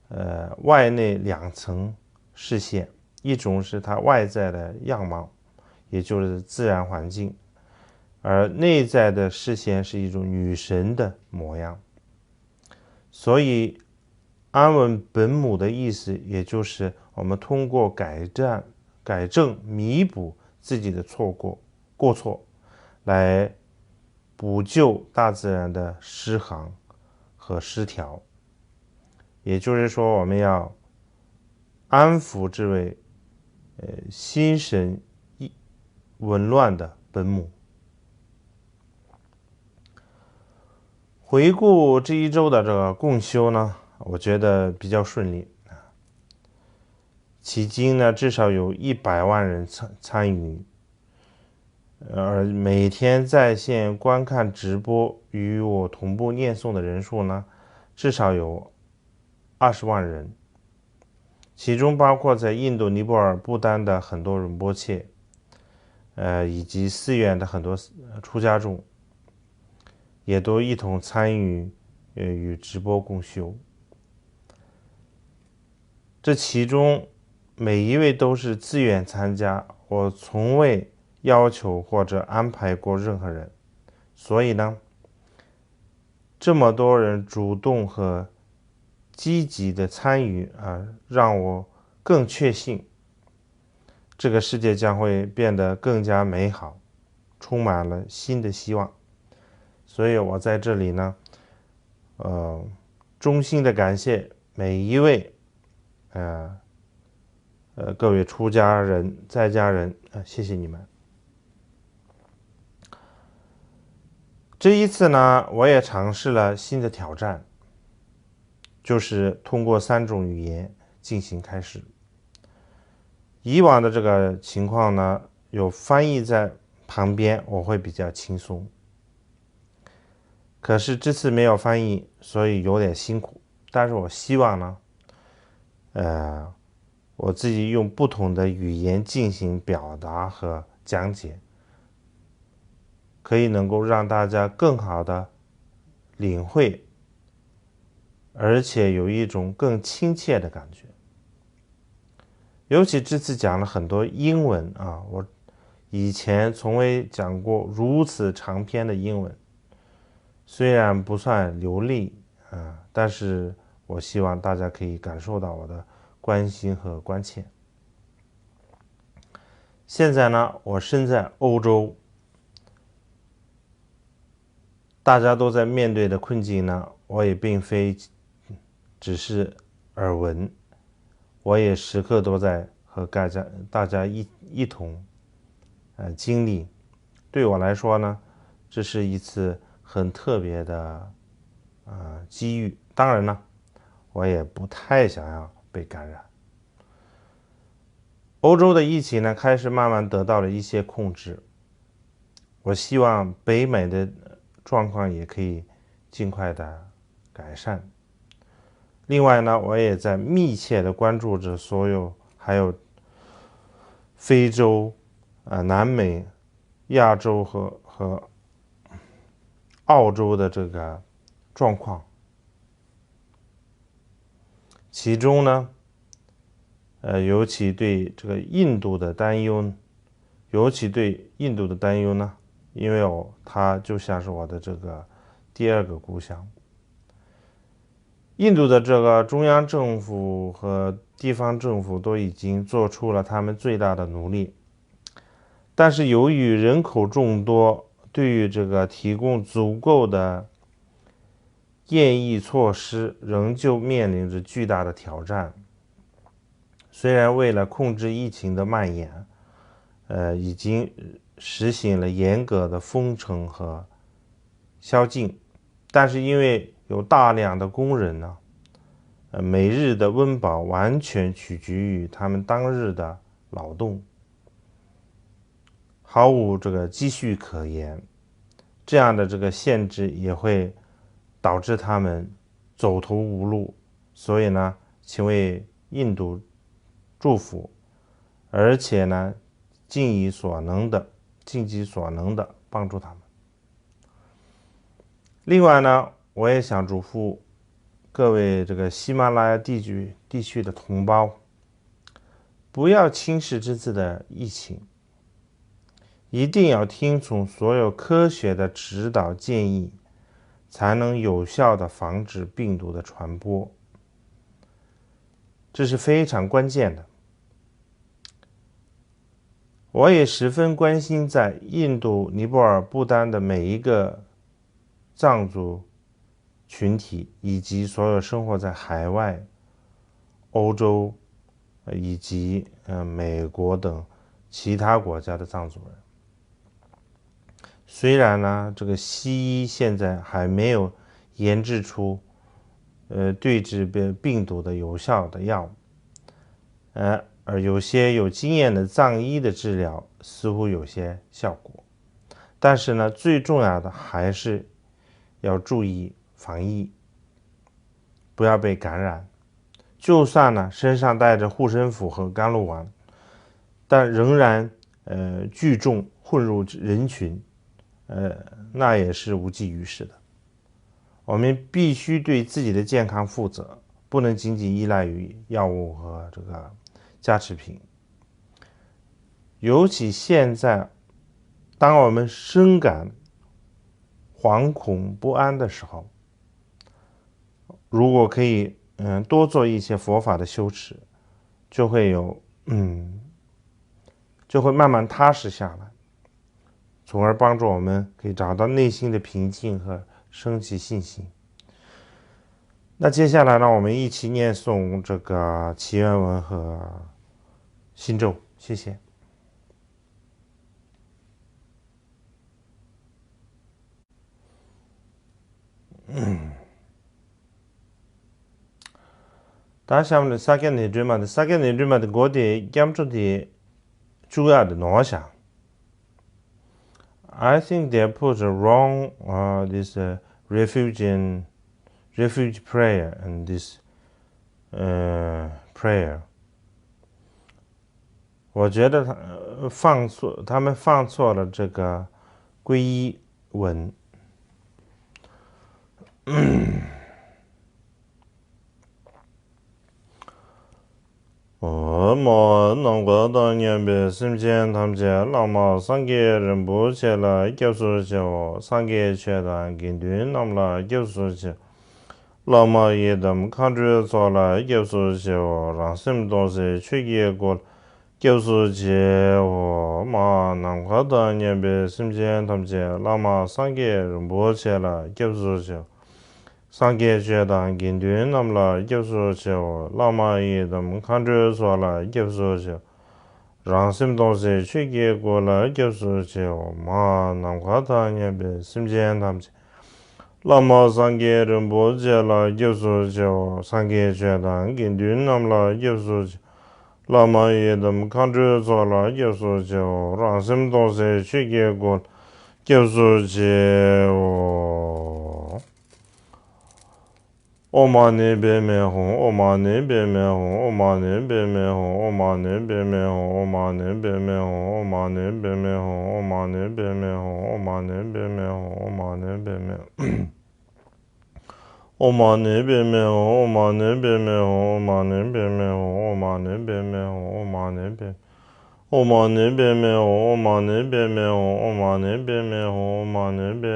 呃外内两层视线，一种是它外在的样貌，也就是自然环境，而内在的视线是一种女神的模样。所以安稳本母的意思，也就是我们通过改善、改正、弥补自己的错过、过错，来补救大自然的失衡和失调。也就是说，我们要安抚这位呃心神一紊乱的本母。回顾这一周的这个共修呢，我觉得比较顺利。迄今呢，至少有一百万人参参与，而每天在线观看直播与我同步念诵的人数呢，至少有二十万人，其中包括在印度尼泊尔、不丹的很多仁波切，呃，以及寺院的很多出家众，也都一同参与呃与直播共修。这其中每一位都是自愿参加，我从未要求或者安排过任何人，所以呢，这么多人主动和积极的参与啊，让我更确信这个世界将会变得更加美好，充满了新的希望。所以我在这里呢，呃，衷心的感谢每一位，呃，呃，各位出家人、在家人，呃，谢谢你们。这一次呢，我也尝试了新的挑战，就是通过三种语言进行开始。以往的这个情况呢，有翻译在旁边，我会比较轻松。可是这次没有翻译，所以有点辛苦。但是我希望呢，呃，我自己用不同的语言进行表达和讲解，可以能够让大家更好的领会，而且有一种更亲切的感觉。尤其这次讲了很多英文啊，我以前从未讲过如此长篇的英文，虽然不算流利啊，但是我希望大家可以感受到我的关心和关切。现在呢，我身在欧洲，大家都在面对的困境呢，我也并非只是耳闻，我也时刻都在和大家大家一一同呃经历。对我来说呢，这是一次很特别的呃机遇。当然呢，我也不太想要被感染。欧洲的疫情呢，开始慢慢得到了一些控制。我希望北美的状况也可以尽快的改善。另外呢，我也在密切的关注着所有还有非洲、呃南美、亚洲和和澳洲的这个状况。其中呢，呃，尤其对这个印度的担忧，尤其对印度的担忧呢，因为我它就像是我的这个第二个故乡。印度的这个中央政府和地方政府都已经做出了他们最大的努力，但是由于人口众多，对于这个提供足够的检疫措施仍旧面临着巨大的挑战。虽然为了控制疫情的蔓延，呃，已经实行了严格的封城和宵禁，但是因为有大量的工人呢，呃，每日的温饱完全取决于他们当日的劳动，毫无这个积蓄可言。这样的这个限制也会导致他们走投无路，所以呢，请为印度祝福，而且呢，尽己所能的，尽己所能的帮助他们。另外呢，我也想嘱咐各位这个喜马拉雅地区地区的同胞，不要轻视这次的疫情，一定要听从所有科学的指导建议，才能有效的防止病毒的传播。这是非常关键的。我也十分关心在印度、尼泊尔、不丹的每一个藏族群体，以及所有生活在海外、欧洲，呃以及呃美国等其他国家的藏族人。虽然呢，这个西医现在还没有研制出呃对治病病毒的有效的药，呃，而有些有经验的藏医的治疗似乎有些效果，但是呢，最重要的还是要注意防疫，不要被感染。就算呢身上带着护身符和甘露丸，但仍然呃聚众混入人群，呃，那也是无济于事的。我们必须对自己的健康负责，不能仅仅依赖于药物和这个加持品。尤其现在，当我们深感惶恐不安的时候，如果可以，嗯，多做一些佛法的修持，就会有，嗯，就会慢慢踏实下来，从而帮助我们可以找到内心的平静和升起信心。那接下来呢，我们一起念诵这个祈愿文和心咒，谢谢。ད་གཤམ་ལ་ས་སྐྱ་ནད་གྲོལ་མ་དེ། ས་སྐྱ་ནད་གྲོལ་མ་དེ་མགོ་དེ་སྐྱབས་འགྲོ་དེ་བཅུག་ཡག་དེ་ནོར་བཞག I think they put a wrong, uh, this, uh, refuge in, refuge prayer and this, uh, prayer. 我觉得他，呃，放错，他们放错了这个皈依文。 ཨོ་མ། ནམ་མཁའ་དང་མཉམ་པའི་སེམས་ཅན་ཐམས་ཅད་བླ་མ་སངས་རྒྱས་རིན་པོ་ཆེ་ལ་སྐྱབས་སུ་མཆིའོ། སངས་རྒྱས་ཆོས་དང་དགེ་འདུན་རྣམས་ལ་སྐྱབས་སུ་མཆིའོ། བླ་མ་ཡི་དམ་མཁའ་འགྲོའི་ཚོགས་ལ་སྐྱབས་སུ་མཆིའོ། རང་སེམས་སྟོང་གསལ་ཆོས་ཀྱི་སྐུ་ལ་སྐྱབས་སུ་མཆིའོ། མ། ནམ་མཁའ་དང་མཉམ་པའི་སེམས་ཅན་ཐམས་ཅད་བླ་མ་སངས་རྒྱས་རིན་པོ་ཆེ་ལ་སྐྱབས་སུ་མཆིའོ། སངས་རྒྱས་ཆོས་དང་དགེ་འདུན་རྣམས་ལ་སྐྱབས་སུ་མཆིའོ། བླ་མ་ཡི་དམ་མཁའ་འགྲོའི་ཚོགས་ལ་སྐྱབས་སུ་མཆིའོ། རང་སེམས་སྟོང་གསལ་ཆོས་ཀྱི་སྐུ་ལ་སྐྱབས་སུ་མཆིའོ། མ། ནམ་མཁའ་དང་མཉམ་པའི་སེམས་ཅན་ཐམས་ཅད་བླ་མ་སངས་རྒྱས་རིན་པོ་ཆེ་ལ་སྐྱབས་སུ་མཆིའོ། སངས་རྒྱས་ཆོས་དང་དགེ་འདུན་རྣམས་ལ་སྐྱབས་སུ་མཆིའོ། བླ་མ་ཡི་དམ་མཁའ་འགྲོའི་ཚོགས་ལ་སྐྱབས་སུ་མཆིའོ། རང་སེམས་སྟོང་གསལ་ཆོས་ཀྱི་སྐུ་ལ་སྐྱབས་སུ་མཆིའོ། ཨོཾ་མ་ཎི་པདྨེ་ཧཱུྃ། ཨོཾ་མ་ཎི་པདྨེ་ཧཱུྃ། ཨོཾ་མ་ཎི་པདྨེ་ཧཱུྃ། ཨོཾ་མ་ཎི་པདྨེ་ཧཱུྃ། ཨོཾ་མ་ཎི་པདྨེ་ཧཱུྃ། ཨོཾ་མ་ཎི་པདྨེ་ཧཱུྃ། ཨོཾ་མ་ཎི་པདྨེ་ཧཱུྃ། ཨོཾ་མ་ཎི་པདྨེ་ཧཱུྃ། ཨོཾ་མ་ཎི་པདྨེ་ཧཱུྃ། ཨོཾ་མ་ཎི་པདྨེ་ཧཱུྃ། ཨོཾ་མ་ཎི་པདྨེ་ཧཱུྃ། ཨོཾ་མ་ཎི་པདྨེ་ཧཱུྃ། ཨོཾ་མ་ཎི་པདྨེ། ཨོཾ་མ་ཎི་པདྨེ་ཧཱུྃ། ཨོཾ་མ་ཎི་པདྨེ་ཧཱུྃ། ཨོཾ་མ་ཎི་པདྨེ་ཧཱུྃ། ཨོཾ་མ་ཎི་པདྨེ་ཧཱུྃ། ཨོཾ་མ་ཎི་པདྨེ་ཧཱུྃ། ཨོཾ་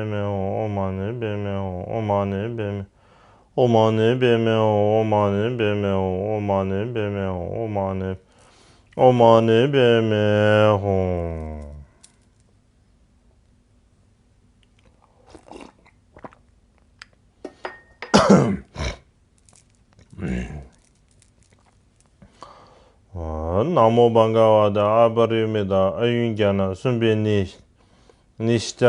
མ་ཎི་པདྨེ་ཧཱུྃ། ཨོཾ་མ་ཎི་པདྨེ་ཧཱུྃ། ཨོཾ་མ་ཎི་པདྨེ་ཧཱུྃ། ཨོཾ་མ་ཎི་པདྨེ་ཧཱུྃ། ན་མོ་བྷ་ག་ཝ་ཏ། ཨ་པ་རི་མི་ཏ། ཨ་ཡུན་གྱ་ན། གསུམ་པའི་ནི། ནི་ཤྟ་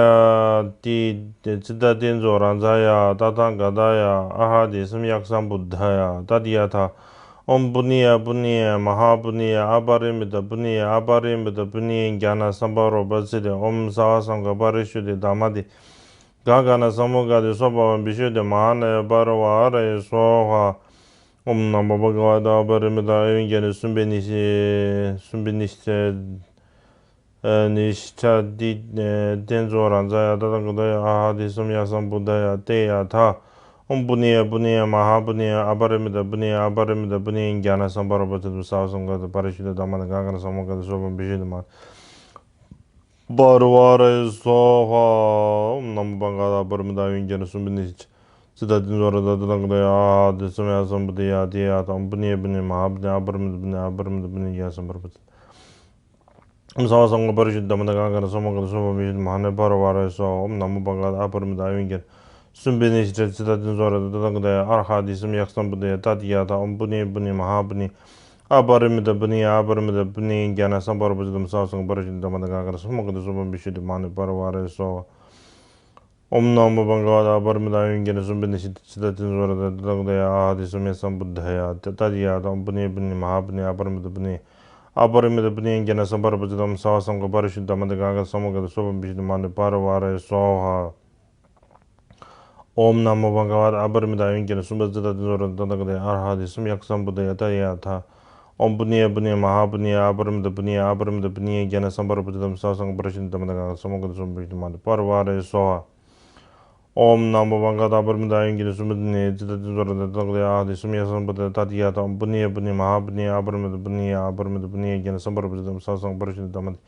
ཏི་ཏི་ཙི་ཏ་ཏི་ཛོ་ར་ཛ་ཡ། ཏ་ཐཱ་ག་ཏ་ཡ། ཨ་ཧ་ཏི་སམ་ཡཀ་སམ་བུ་དྷ་ཡ། ཏ་ཏི་ཡ་ཐཱ། ཨོཾ་པུ་ཎི་ཡ་པུ་ཎི་ཡ་མ་ཧཱ་པུ་ཎི་ཡ། ཨ་པ་རི་མི་ཏ་པུ་ཎི་ཡ། ཨ་པ་རི་མི་ཏ་པུ་ཎི་ཡ་གྱ་ན་སམ་བྷ་རོ་པ་ཙི་ཏི། ཨོཾ་སརྦ་སཾ་ག་པ་རི་ཤུདྡྷི་དྷརྨ་ཏི། ག་ག་ན་ས་མུ་ག་དེ་སོ་པ་བ་བི་ཤུ་དེ་མ་ཧ་ན་ཡ་པ་ར་བ་ར་ཡེ་སོ་ཧ། ཨོམ་ན་མོ་བྷ་ག་བ་ཏ་ཨ་པ་རི་མི་ཏ་ཨ་ཡུན་གྱ་ནི་སུམ་བི་ནི་ཤི་སུམ་བི་ནི་ཤི་ནི་ཤ་ཏི་ཏེན་ཙོ་ར་ཛ་ཡ་ཏ་ཏ་ག་ཏ་ཡ་ཨ་ཧ་དི་སམ་ཡ་སམ་བུ་དྷ་ཡ་ཏེ་ཡ་ཐ། ཨོམ་པུ་ནི་ཡ་པུ་ནི་ཡ་མ་ཧ་པུ་ནི་ཡ་ཨ་པ་རི་མི་ཏ་པུ་ནི་ཡ་ཨ་པ་རི་མི་ཏ་པུ་ནི་ཡ་གྱ་ན་སམ་བ་ར་པ་ཙི་ཏུ་ས་བ་སམ་ག་ཏ་པ་རི་ཤུ་ཏ་ད་མ་ཏ་ག་ག་ན་ས་མུ་ག་ཏ་སོ་པ་བི་ཤུ་ཏ་མ་པ་ར་བ་ར་ཡེ་སོ་ཧ། ཨོམ་ན་མོ་བྷ་ག་བ་ཏ་ཨ་པ་རི་མི་ཏ་ཨ་ཡུན་གྱ་ནི་སུམ་བི་ནི་ཤི་ཙི་ཏ་ཏི་ཛོ་ར་ཏ་ཏ་ཏ་ག་ཏ་ཡ་ཨ་ཧ་དི་སམ་ཡ་སམ་བུ་དྷ་ཡ་ཏེ་ཡ་ཐ། ཨོམ་པུ་ནི་ཡ་པུ་ནི་ཡ་མ་ཧ་པུ་ནི་ཡ་ཨ་པ་རི་མི་ཏ་པུ་ནི་ཡ་ཨ་པ་རི་མི་ཏ་པུ་ནི་ཡ་གྱ་ན་སམ་བ་ར་པ་ཙི་ཏ། ཨོམ་ས་བ་སམ་ག་པ་རི་ཤུ་ཏ་ད་མ་ཏ་ག་ག་ན་ས་མུ་ག་ཏ་སོ་པ་བི་ཤུ་ཏ་མ་ཧ་ན་ཡ་པ་ར་བ་ར་ཡེ་སོ་ཧ། ཨོམ་ན་མོ་བྷ་ག་བ་ཏ་ཨ་པ་རི་མི་ཏ་ཨ་ཡུན་གྱ་ནི་སུམ་བི་ནི་ཤི་ཙི་ཏ་ཏི་ཛོ་ར་ཏ་ཏ་ཏ་ག་ཏ་ཡ་ཨ་ཧ་དི་སམ་ཡ་སམ་བུ་དྷ་ཡ་ཏ་ཏི་ཡ་ཐ། ཨོམ་པུ་ནི་པུ་ནི་མ་ཧ་པུ་ནི་ཨ་པ་རི་མི་ཏ་པུ་ནི་ཡ་ཨ་པ་རི་མི་ཏ་པུ་ནི་ཡ་གྱ་ན་སམ་བ་ར་པ་ཙི་ཏ། ཨོམ་ས་བ་སམ་ག་པ་རི་ཤུ་ཏ་ད་མ་ཏ་ག་ག་ན་ས་མུ་ག་ཏ་སོ་པ་བི་ཤུ་ཏ་མ་ཧ་ན་ཡ་པ་ར་བ་ར་ཡེ་སོ་ཧ། ཨོམ་ན་མོ་བྷ་ག་བ་ཏ་ཨ་པ་རི་མི་ཏ་ཨ་ཡུན་གྱ་ནི་སུམ་བི་ནི་ཤི་ཙི་ཏ་ཏི་ཛོ་ར་ཏ་ཏ་ག་ཏ་ཡ་ཨ་ཧ་དི་སམ་ཡ་སམ་བུ་དྷ་ཡ་ཏ་ཏི་ཡ་ཐ། ཨོམ་པུ་ནི་པུ་ནི་མ་ཧ་པུ་ནི་ཨ་པ་རི་མི་ཏ་པུ་ནི་ཨ་པ་རི་མི་ཏ་པུ་ནི་ཡ་གྱ་ན་སམ་བ་ར་པ་ཙི་ཏ། ཨོམ་ས་བ་སམ་ག་པ་རི་ཤུ་ཏ་ད་མ་ཏ་ག་ག་ན་ས་མུ་ག་ཏ་སོ་པ་བི་ཤུ་ཏ་མ་ཧ་ན་ཡ་པ་ར་བ་ར་ཡེ་སོ་ཧ། ཨོམ་ན་མོ་བྷ་ག་བ་ཏ་ཨ་པ་རི་མི་ཏ་ཨ་ཡུན་གྱ་ནི་སུམ་བི་ཙི་ཏ་ཏི་ཛོ་ར་ཏ་ཏ་ག་ཏ་ཡ་ཨ་ཧ་དི་སམ་ཡ་སམ་བུ་དྷ་ཡ་ཏ་ཏི་ཡ་ཐ། ཨོམ་པུ་ནི་ཡ་པུ་ནི་ཡ་མ་ཧ་པུ་ནི་ཡ་ཨ་པ་རི་མི་ཏ་པུ་ནི་ཡ་ཨ་པ་རི་མི་ཏ་པུ་ནི་ཡ་གྱ་ན་སམ་བ་ར་པ་ཙི་ཏ། ཨོམ་ས་བ་སམ་ག་པ་རི་ཤུ་ཏ་ད་མ་ཏ་ག་ག་ན་ས་མུ་ག་ཏ་སོ་པ་བི་ཤུ་ཏ་མ་ཧ་ན་ཡ་པ་ར་བ་ར་ཡེ་སོ་ཧ། ཨོམ་ན་མོ་བྷ་ག་བ་ཏ་ཨ་པ་རི་མི་ཏ་ཨ་ཡུན་གྱ་ནི་སུམ་བི་ནི་ཤི་ཙི་ཏ་ཏི་ཛོ་ར་ཏ་ཏ་ག་ཏ་ཡ་ཨ་ཧ་དི་སམ་ཡ་སམ་བུ་དྷ་ཡ་ཏ་ཏི་ཡ་ཐ། ཨོམ་པུ་ནི་ཡ་པུ་ནི་མ་ཧ་པུ་ནི་ཡ་ཨ་པ་རི་མི་ཏ་པུ་ནི་ཡ་ཨ་པ་རི་མི་ཏ་པུ་ནི་ཡ་གྱ་ན་སམ་བ་ར་པ་ཙི་ཏ། ཨོམ་ས་བ་སམ་ག་པ་རི་ཤུ་ཏ་ད་མ་ཏ་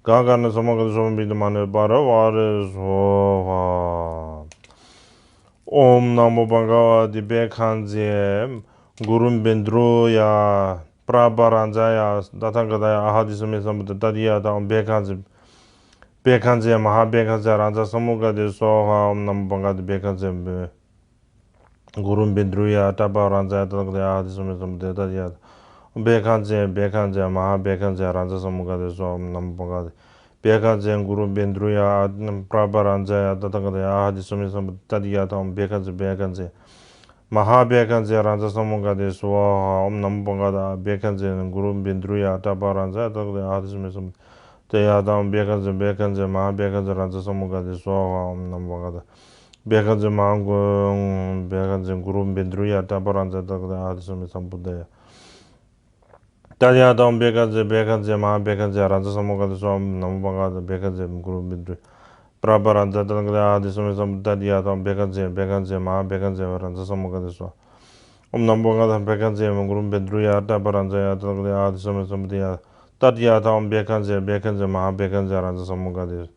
ག་ག་ན་ས་མུ་ག་ཏ་སོ་པ་བི་ཤུ་ཏ་མ་ཧ་ན་ཡ་པ་ར་བ་ར་ཡེ་སོ་ཧ། ཨོམ་ན་མོ་བྷ་ག་བ་ཏ་བྷྱཿ་ཛྱ་གུ་རུ་བཻ་ཌཱུརྱ་པྲ་བྷ་རཱ་ཛ་ཡ་ཏ་ཐཱ་ག་ཏ་ཡ་ཨ་ཧ་དི་སམ་ཡ་སམ་བུ་དྷ་ཏ་ཏི་ཡ་ཐ། ཨོམ་བྷྱཿ་ཛྱ་བྷྱཿ་ཛྱ་མ་ཧཱ་བྷྱཿ་ཛྱ་རཱ་ཛ་ས་མུ་ག་ཏེ་སྭཱ་ཧཱ། ཨོམ་ན་མོ་བྷ་ག་ཏ་བྷྱཿ་ཛྱ་གུ་རུ་བཻ་ཌཱུརྱ་པྲ་བྷ་རཱ་ཛ་ཡ་ཏ་ཐཱ་ག་ཏ་ཡ་ཨ་ཧ་དི་སམ་ཡ་སམ་བུ་དྷ་ཏ་ཏི་ཡ་ཐ། བྷྱཿ་ཛྱ་བྷྱཿ་ཛྱ་མ་ཧཱ་བྷྱཿ་ཛྱ་རཱ་ཛ་ས་མུ་ག་ཏེ་སྭཱ་ཧཱ། ཨོམ་ན་མོ་བྷ་ག་ཏ་བྷྱཿ་ཛྱ་གུ་རུ་བཻ་ཌཱུརྱ་པྲ་བྷ་རཱ་ཛ་ཡ་ཏ་ཐཱ་ག་ཏ་ཡ་ཨ་ཧ་དི་སམ་ཡ་སམ་བུ་དྷ་ཏ་ཏི་ཡ་ཐ། ཨོམ་བྷྱཿ་ཛྱ་བྷྱཿ་ཛྱ་མ་ཧཱ་བྷྱཿ་ཛྱ་རཱ་ཛ་ས་མུ་ག་ཏེ་སྭཱ་ཧཱ། ཨོམ་ན་མོ་བྷ་ག་ཏ་བྷྱཿ་ཛྱ་གུ་རུ་བཻ་ཌཱུརྱ་པྲ་བྷ་རཱ་ཛ་ཡ་ཏ་ཐཱ་ག་ཏ་ཡ་ཨ་ཧ་དི་སམ་ཡ་སམ་བུ་དྷ་ཏ་ཏི་ཡ་ཐ། ཨོམ་བྷྱཿ་ཛྱ་བྷྱཿ་ཛྱ་མ་ཧཱ་བྷྱཿ་ཛྱ་རཱ་ཛ་ས་མུ་ག་ཏེ་སྭཱ་ཧཱ། ཨོམ་ན་མོ་བྷ་ག་ཏ་བྷྱཿ་ཛྱ་མ་ཧཱ་གུ་བྷྱཿ་ཛྱ་གུ་རུ་བཻ་ཌཱུརྱ་པྲ་བྷ་རཱ་ཛ་ཡ་ཏ་ཐཱ་ག་ཏ་ཡ་ཨ་ཧ་དི་སམ་ཡ་སམ་བུ་དྷ་ཏ་ཏི་ཡ་ཐ། ཨོམ་བྷྱཿ་ཛྱ་བྷྱཿ་ཛྱ་མ་ཧཱ་བྷྱཿ་ཛྱ་རཱ་ཛ་ས་མུ་ག་ཏེ་སྭཱ་ཧཱ། ཨོམ་ན་མོ་བྷ་ག་ཏ་བྷྱཿ་ཛྱ་གུ་རུ་བཻ་ཌཱུརྱ་པྲ་བྷ་རཱ་ཛ་ཡ་ཏ་ཐཱ་ག་ཏ་ཡ་ཨ་ཧ་དི་སམ་ཡ་སམ་བུ་དྷ་ཏ་ཏི་ཡ་ཐ། ཨོམ་བྷྱཿ་ཛྱ་བྷྱཿ་ཛྱ་མ་ཧཱ་བྷྱཿ་ཛྱ་རཱ་ཛ་ས་མུ་ག་ཏེ་སྭཱ་ཧཱ། ཨོམ་ན་མོ་བྷ་ག་ཏ་བྷྱཿ་ཛྱ་གུ་རུ་བཻ་ཌཱུརྱ་པྲ་བྷ་རཱ་ཛ་ཡ་ཏ་ཐཱ་ག་ཏ་ཡ་ཨ་ཧ་དི་སམ་ཡ་སམ་བུ་དྷ་ཏ་ཏི་ཡ་ཐ། ཨོམ་བྷྱཿ་ཛྱ་བྷྱཿ་ཛྱ་མ་ཧཱ་བྷྱཿ་ཛྱ་རཱ་ཛ་ས་མུ་ག་ཏེ་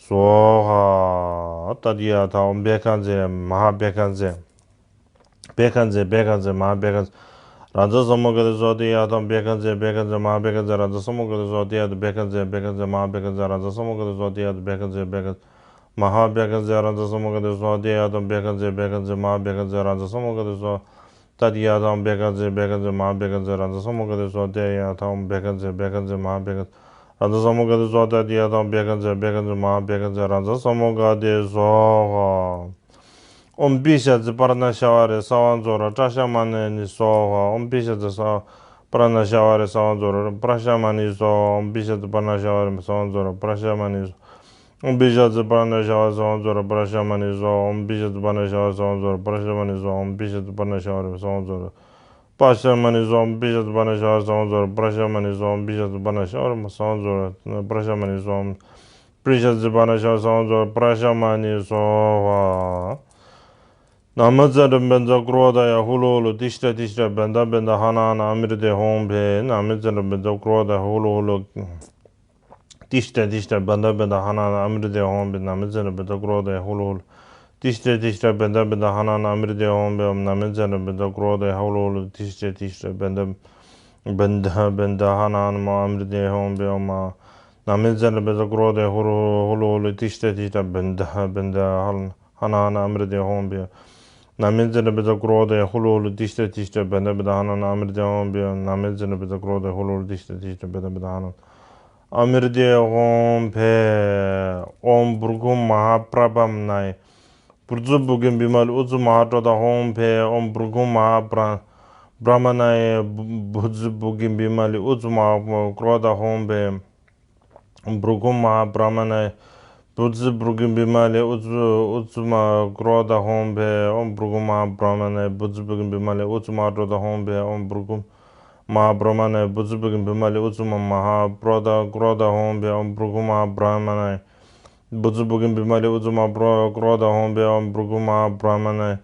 སྭཱ་ཧཱ། ཏ་ཏི་ཡ་ཐ། ཨོམ་བྷྱཿ་ཛྱ་མ་ཧཱ་བྷྱཿ་ཛྱ་བྷྱཿ་ཛྱ་བྷྱཿ་ཛྱ་མ་ཧཱ་བྷྱཿ་ཛྱ་རཱ་ཛ་ས་མུ་ག་ཏེ་སྭཱ་ཧཱ། ཏ་ཏི་ཡ་ཐ། ཨོམ་བྷྱཿ་ཛྱ་བྷྱཿ་ཛྱ་མ་ཧཱ་བྷྱཿ་ཛྱ་རཱ་ཛ་ས་མུ་ག་ཏེ་སྭཱ་ཧཱ། ཏ་ཏི་ཡ་ཐ། བྷྱཿ་ཛྱ་བྷྱཿ་ཛྱ་མ་ཧཱ་བྷྱཿ་ཛྱ་རཱ་ཛ་ས་མུ་ག་ཏེ་སྭཱ་ཧཱ། ཏ་ཏི་ཡ་ཐ། བྷྱཿ་ཛྱ་བྷྱཿ་ཛྱ་མ་ཧཱ་བྷྱཿ་ཛྱ་རཱ་ཛ་ས་མུ་ག་ཏེ་སྭཱ་ཧཱ། ཏ་ཏི་ཡ་ཐ། བྷྱཿ་ཛྱ་བྷྱཿ་ཛྱ་མ་ཧཱ་བྷྱཿ་ཛྱ་རཱ་ཛ་ས་མུ་ག་ཏེ་སྭཱ་ཧཱ། ཏ་ཏི་ཡ་ཐ། ཨོམ་བྷྱཿ་ཛྱ་བྷྱཿ་ཛྱ་མ་ཧཱ་བྷྱཿ་ཛྱ་རཱ་ཛ་ས་མུ་ག་ཏེ་སྭཱ་ཧཱ། ཏ་ཏི་ཡ་ཐ། ཨོམ་བྷྱཿ་ཛྱ་བྷྱཿ་ཛྱ་མ་ཧཱ་བྷྱཿ་ཛྱ་རཱ་ཛ་ས་མུ་ག་ཏེ་སྭཱ་ཧཱ། ཏ་ཏི་ཡ་ཐ། ཨོམ་བྷྱཿ་ཛྱ་བྷྱཿ་ཛྱ་མ་ཧཱ་བྷྱཿ་ཛྱ་རཱ་ཛ་ས་མུ་ག་ཏེ་སྭཱ་ཧཱ། ཨོམ་པི་ཤ་ཙི་པར་ཎ་ཤྭ་ཝ་རེ་ས་བ་མཛོ་ར་པྲ་ཤ་མ་ཎི་སྭཱ་ཧཱ། ཨོམ་པི་ཤ་ཙི་ས་པར་ཎ་ཤྭ་ཝ་རེ་ས་བ་མཛོ་ར་པྲ་ཤ་མ་ཎི་སྭཱ་ཧཱ། ཨོམ་པི་ཤ་ཙི་པར་ཎ་ཤྭ་ཝ་རེ་ས་བ་མཛོ་ར་པྲ་ཤ་མ་ཎི་སྭཱ་ཧཱ། ཨོམ་པི་ཤ་ཙི་པར་ཎ་ཤྭ་ཝ་རེ་ས་བ་མཛོ་ར་པྲ་ཤ་མ་ཎི་སྭཱ་ཧཱ། ཨོམ་པི་ཤ་ཙི་པར་ཎ་ཤྭ་ཝ་རེ་ས་བ་མཛོ་ར་པྲ་ཤ་མ་ཎི་སྭཱ་ཧཱ། ཨོམ་པི་ཤ་ཙི་པར་ཎ་ཤྭ་ཝ་རེ་ས་བ་མཛོ་ར་པྲ་ཤ་མ་ཎི་སྭཱ་ཧཱ། ཨོམ་པི་ཤ་ཙི་པར་ཎ་ཤྭ་ཝ་རེ་ས་བ་མཛོ་ར་པྲ་ཤ་མ་ཎི་སྭཱ་ཧཱ། ཨོམ་པི་ཤ་ཙི་པར་ཎ་ཤྭ་ཝ་རེ་ས་བ་མཛོ་ར་པྲ་ཤ་མ་ཎི་སྭཱ་ཧཱ། པྲི་ཤ་ཙི་པར་ཎ་ཤྭ་ཝ་རེ་ས་བ་མཛོ་ར་པྲ་ཤ་མ་ཎི་སྭཱ་ཧཱ། ན་མ་ཙ་ན་བཛྲ་བཛྲ་ཀྲོ་དྷ་ཡ་ཧུ་ལུ་ཧུ་ལུ་ཏིཥྛ་ཏིཥྛ་བནྡྷ་བནྡྷ་ཧ་ན་ཧ་ན་ཨ་མྲྀ་ཏེ་ཧཱུྃ་ཕཊ། ན་མ་ཙ་ན་བཛྲ་ཀྲོ་དྷ་ཡ་ཧུ་ལུ་ཧུ་ལུ་ཏིཥྛ་ཏིཥྛ་བནྡྷ་བནྡྷ་ཧ་ན་ཧ་ན་ཨ་མྲྀ་ཏེ་ཧཱུྃ་ཕཊ། ན་མ་ཙ་ན་བཛྲ་ཀྲོ་དྷ་ཡ་ཧུ་ལུ་ཧུ་ལུ་ཏིཥྛ་ཏིཥྛ་བནྡྷ་བནྡྷ་ཧ་ན་ཧ་ན་ཨ་མྲྀ་ཏེ་ཧཱུྃ་ཕཊ། ན་མ་ཙ་ན་བཛྲ་ཀྲོ་དྷ་ཡ་ཧུ་ལུ་ཧུ་ལུ་ཏིཥྛ་ཏིཥྛ་བནྡྷ་བནྡྷ་ཧ་ན་ཧ་ན་ཨ་མྲྀ་ཏེ་ཧཱུྃ་ཕཊ། ན་མ་ཙ་ན་བཛྲ་ཀྲོ་དྷ་ཡ་ཧུ་ལུ་ཧུ་ལུ་ཧུ་ལུ་ཏིཥྛ་ཏིཥྛ་བནྡྷ་བནྡྷ་ཧ་ན་ཧ་ན་ཨ་མྲྀ་ཏེ་ཧཱུྃ་ཕཊ། ན་མ་ཙ་ན་བཛྲ་ཀྲོ་དྷ་ཡ་ཧུ་ལུ་ཧུ་ལུ་ཏིཥྛ་ཏིཥྛ་བནྡྷ་བནྡྷ་ཧ་ན་ཧ་ན་ཨ་མྲྀ་ཏེ་ཧཱུྃ་ཕཊ། ན་མ་ཙ་ན་བཛྲ་ཀྲོ་དྷ་ཡ་ཧུ་ལུ་ཧུ་ལུ་ཏིཥྛ་ཏིཥྛ་བནྡྷ་བནྡྷ་ཧ་ན་ཨ་མྲྀ་ཏེ་ཧཱུྃ་ཕཊ། ཨོཾ་བྷྲཱུྃ་མ་ཧཱ་པྲ་བྷ་མ་ཎཱ་ཡ། བྷུ་ཛུ་བྷུ་གི་བི་མ་ལི་ཨུ་ཛུ་མ་ཧཱ་ཀྲོ་དྷ་ཧཱུྃ་ཕཊ། ཨོཾ་བྷྲཱུྃ་མ་ཧཱ་པྲ་བྷ་མ་ཎཱ་ཡ། བྷུ་ཛུ་བྷུ་གི་བི་མ་ལི་ཨུ་ཛུ་མ་ཧཱ་ཀྲོ་དྷ་ཧཱུྃ་ཕཊ། བྷྲཱུྃ་མ་ཧཱ་པྲ་བྷ་མ་ཎཱ་ཡ། བུ་ཛི་བུར་གི་བི་མ་ལེ་ཨུ་ཙུ་ཨུ་ཙུ་མ་ཀྲོ་ད་ཧོང་བེ་ཨོམ་བུར་གུ་མ་བྲ་མ་ནའི། བུ་ཛི་བུར་གི་བི་མ་ལེ་ཨུ་ཙུ་མ་ཀྲོ་ད་ཧོང་བེ་ཨོམ་བུར་གུ་མ་བྲ་མ་ནའི། བུ་ཛི་བུར་གི་བི་མ་ལེ་ཨུ་ཙུ་མ་མ་ཧ་ཀྲོ་ད་ཀྲོ་ད་ཧོང་བེ་ཨོམ་བུར་གུ་མ་བྲ་མ་ནའི། བུ་ཛི་བུར་གི་བི་མ་ལེ་ཨུ་ཙུ་མ་ཀྲོ་ཀྲོ་ད་ཧོང་བེ་ཨོམ་བུར་གུ་མ་བྲ་མ་ནའི།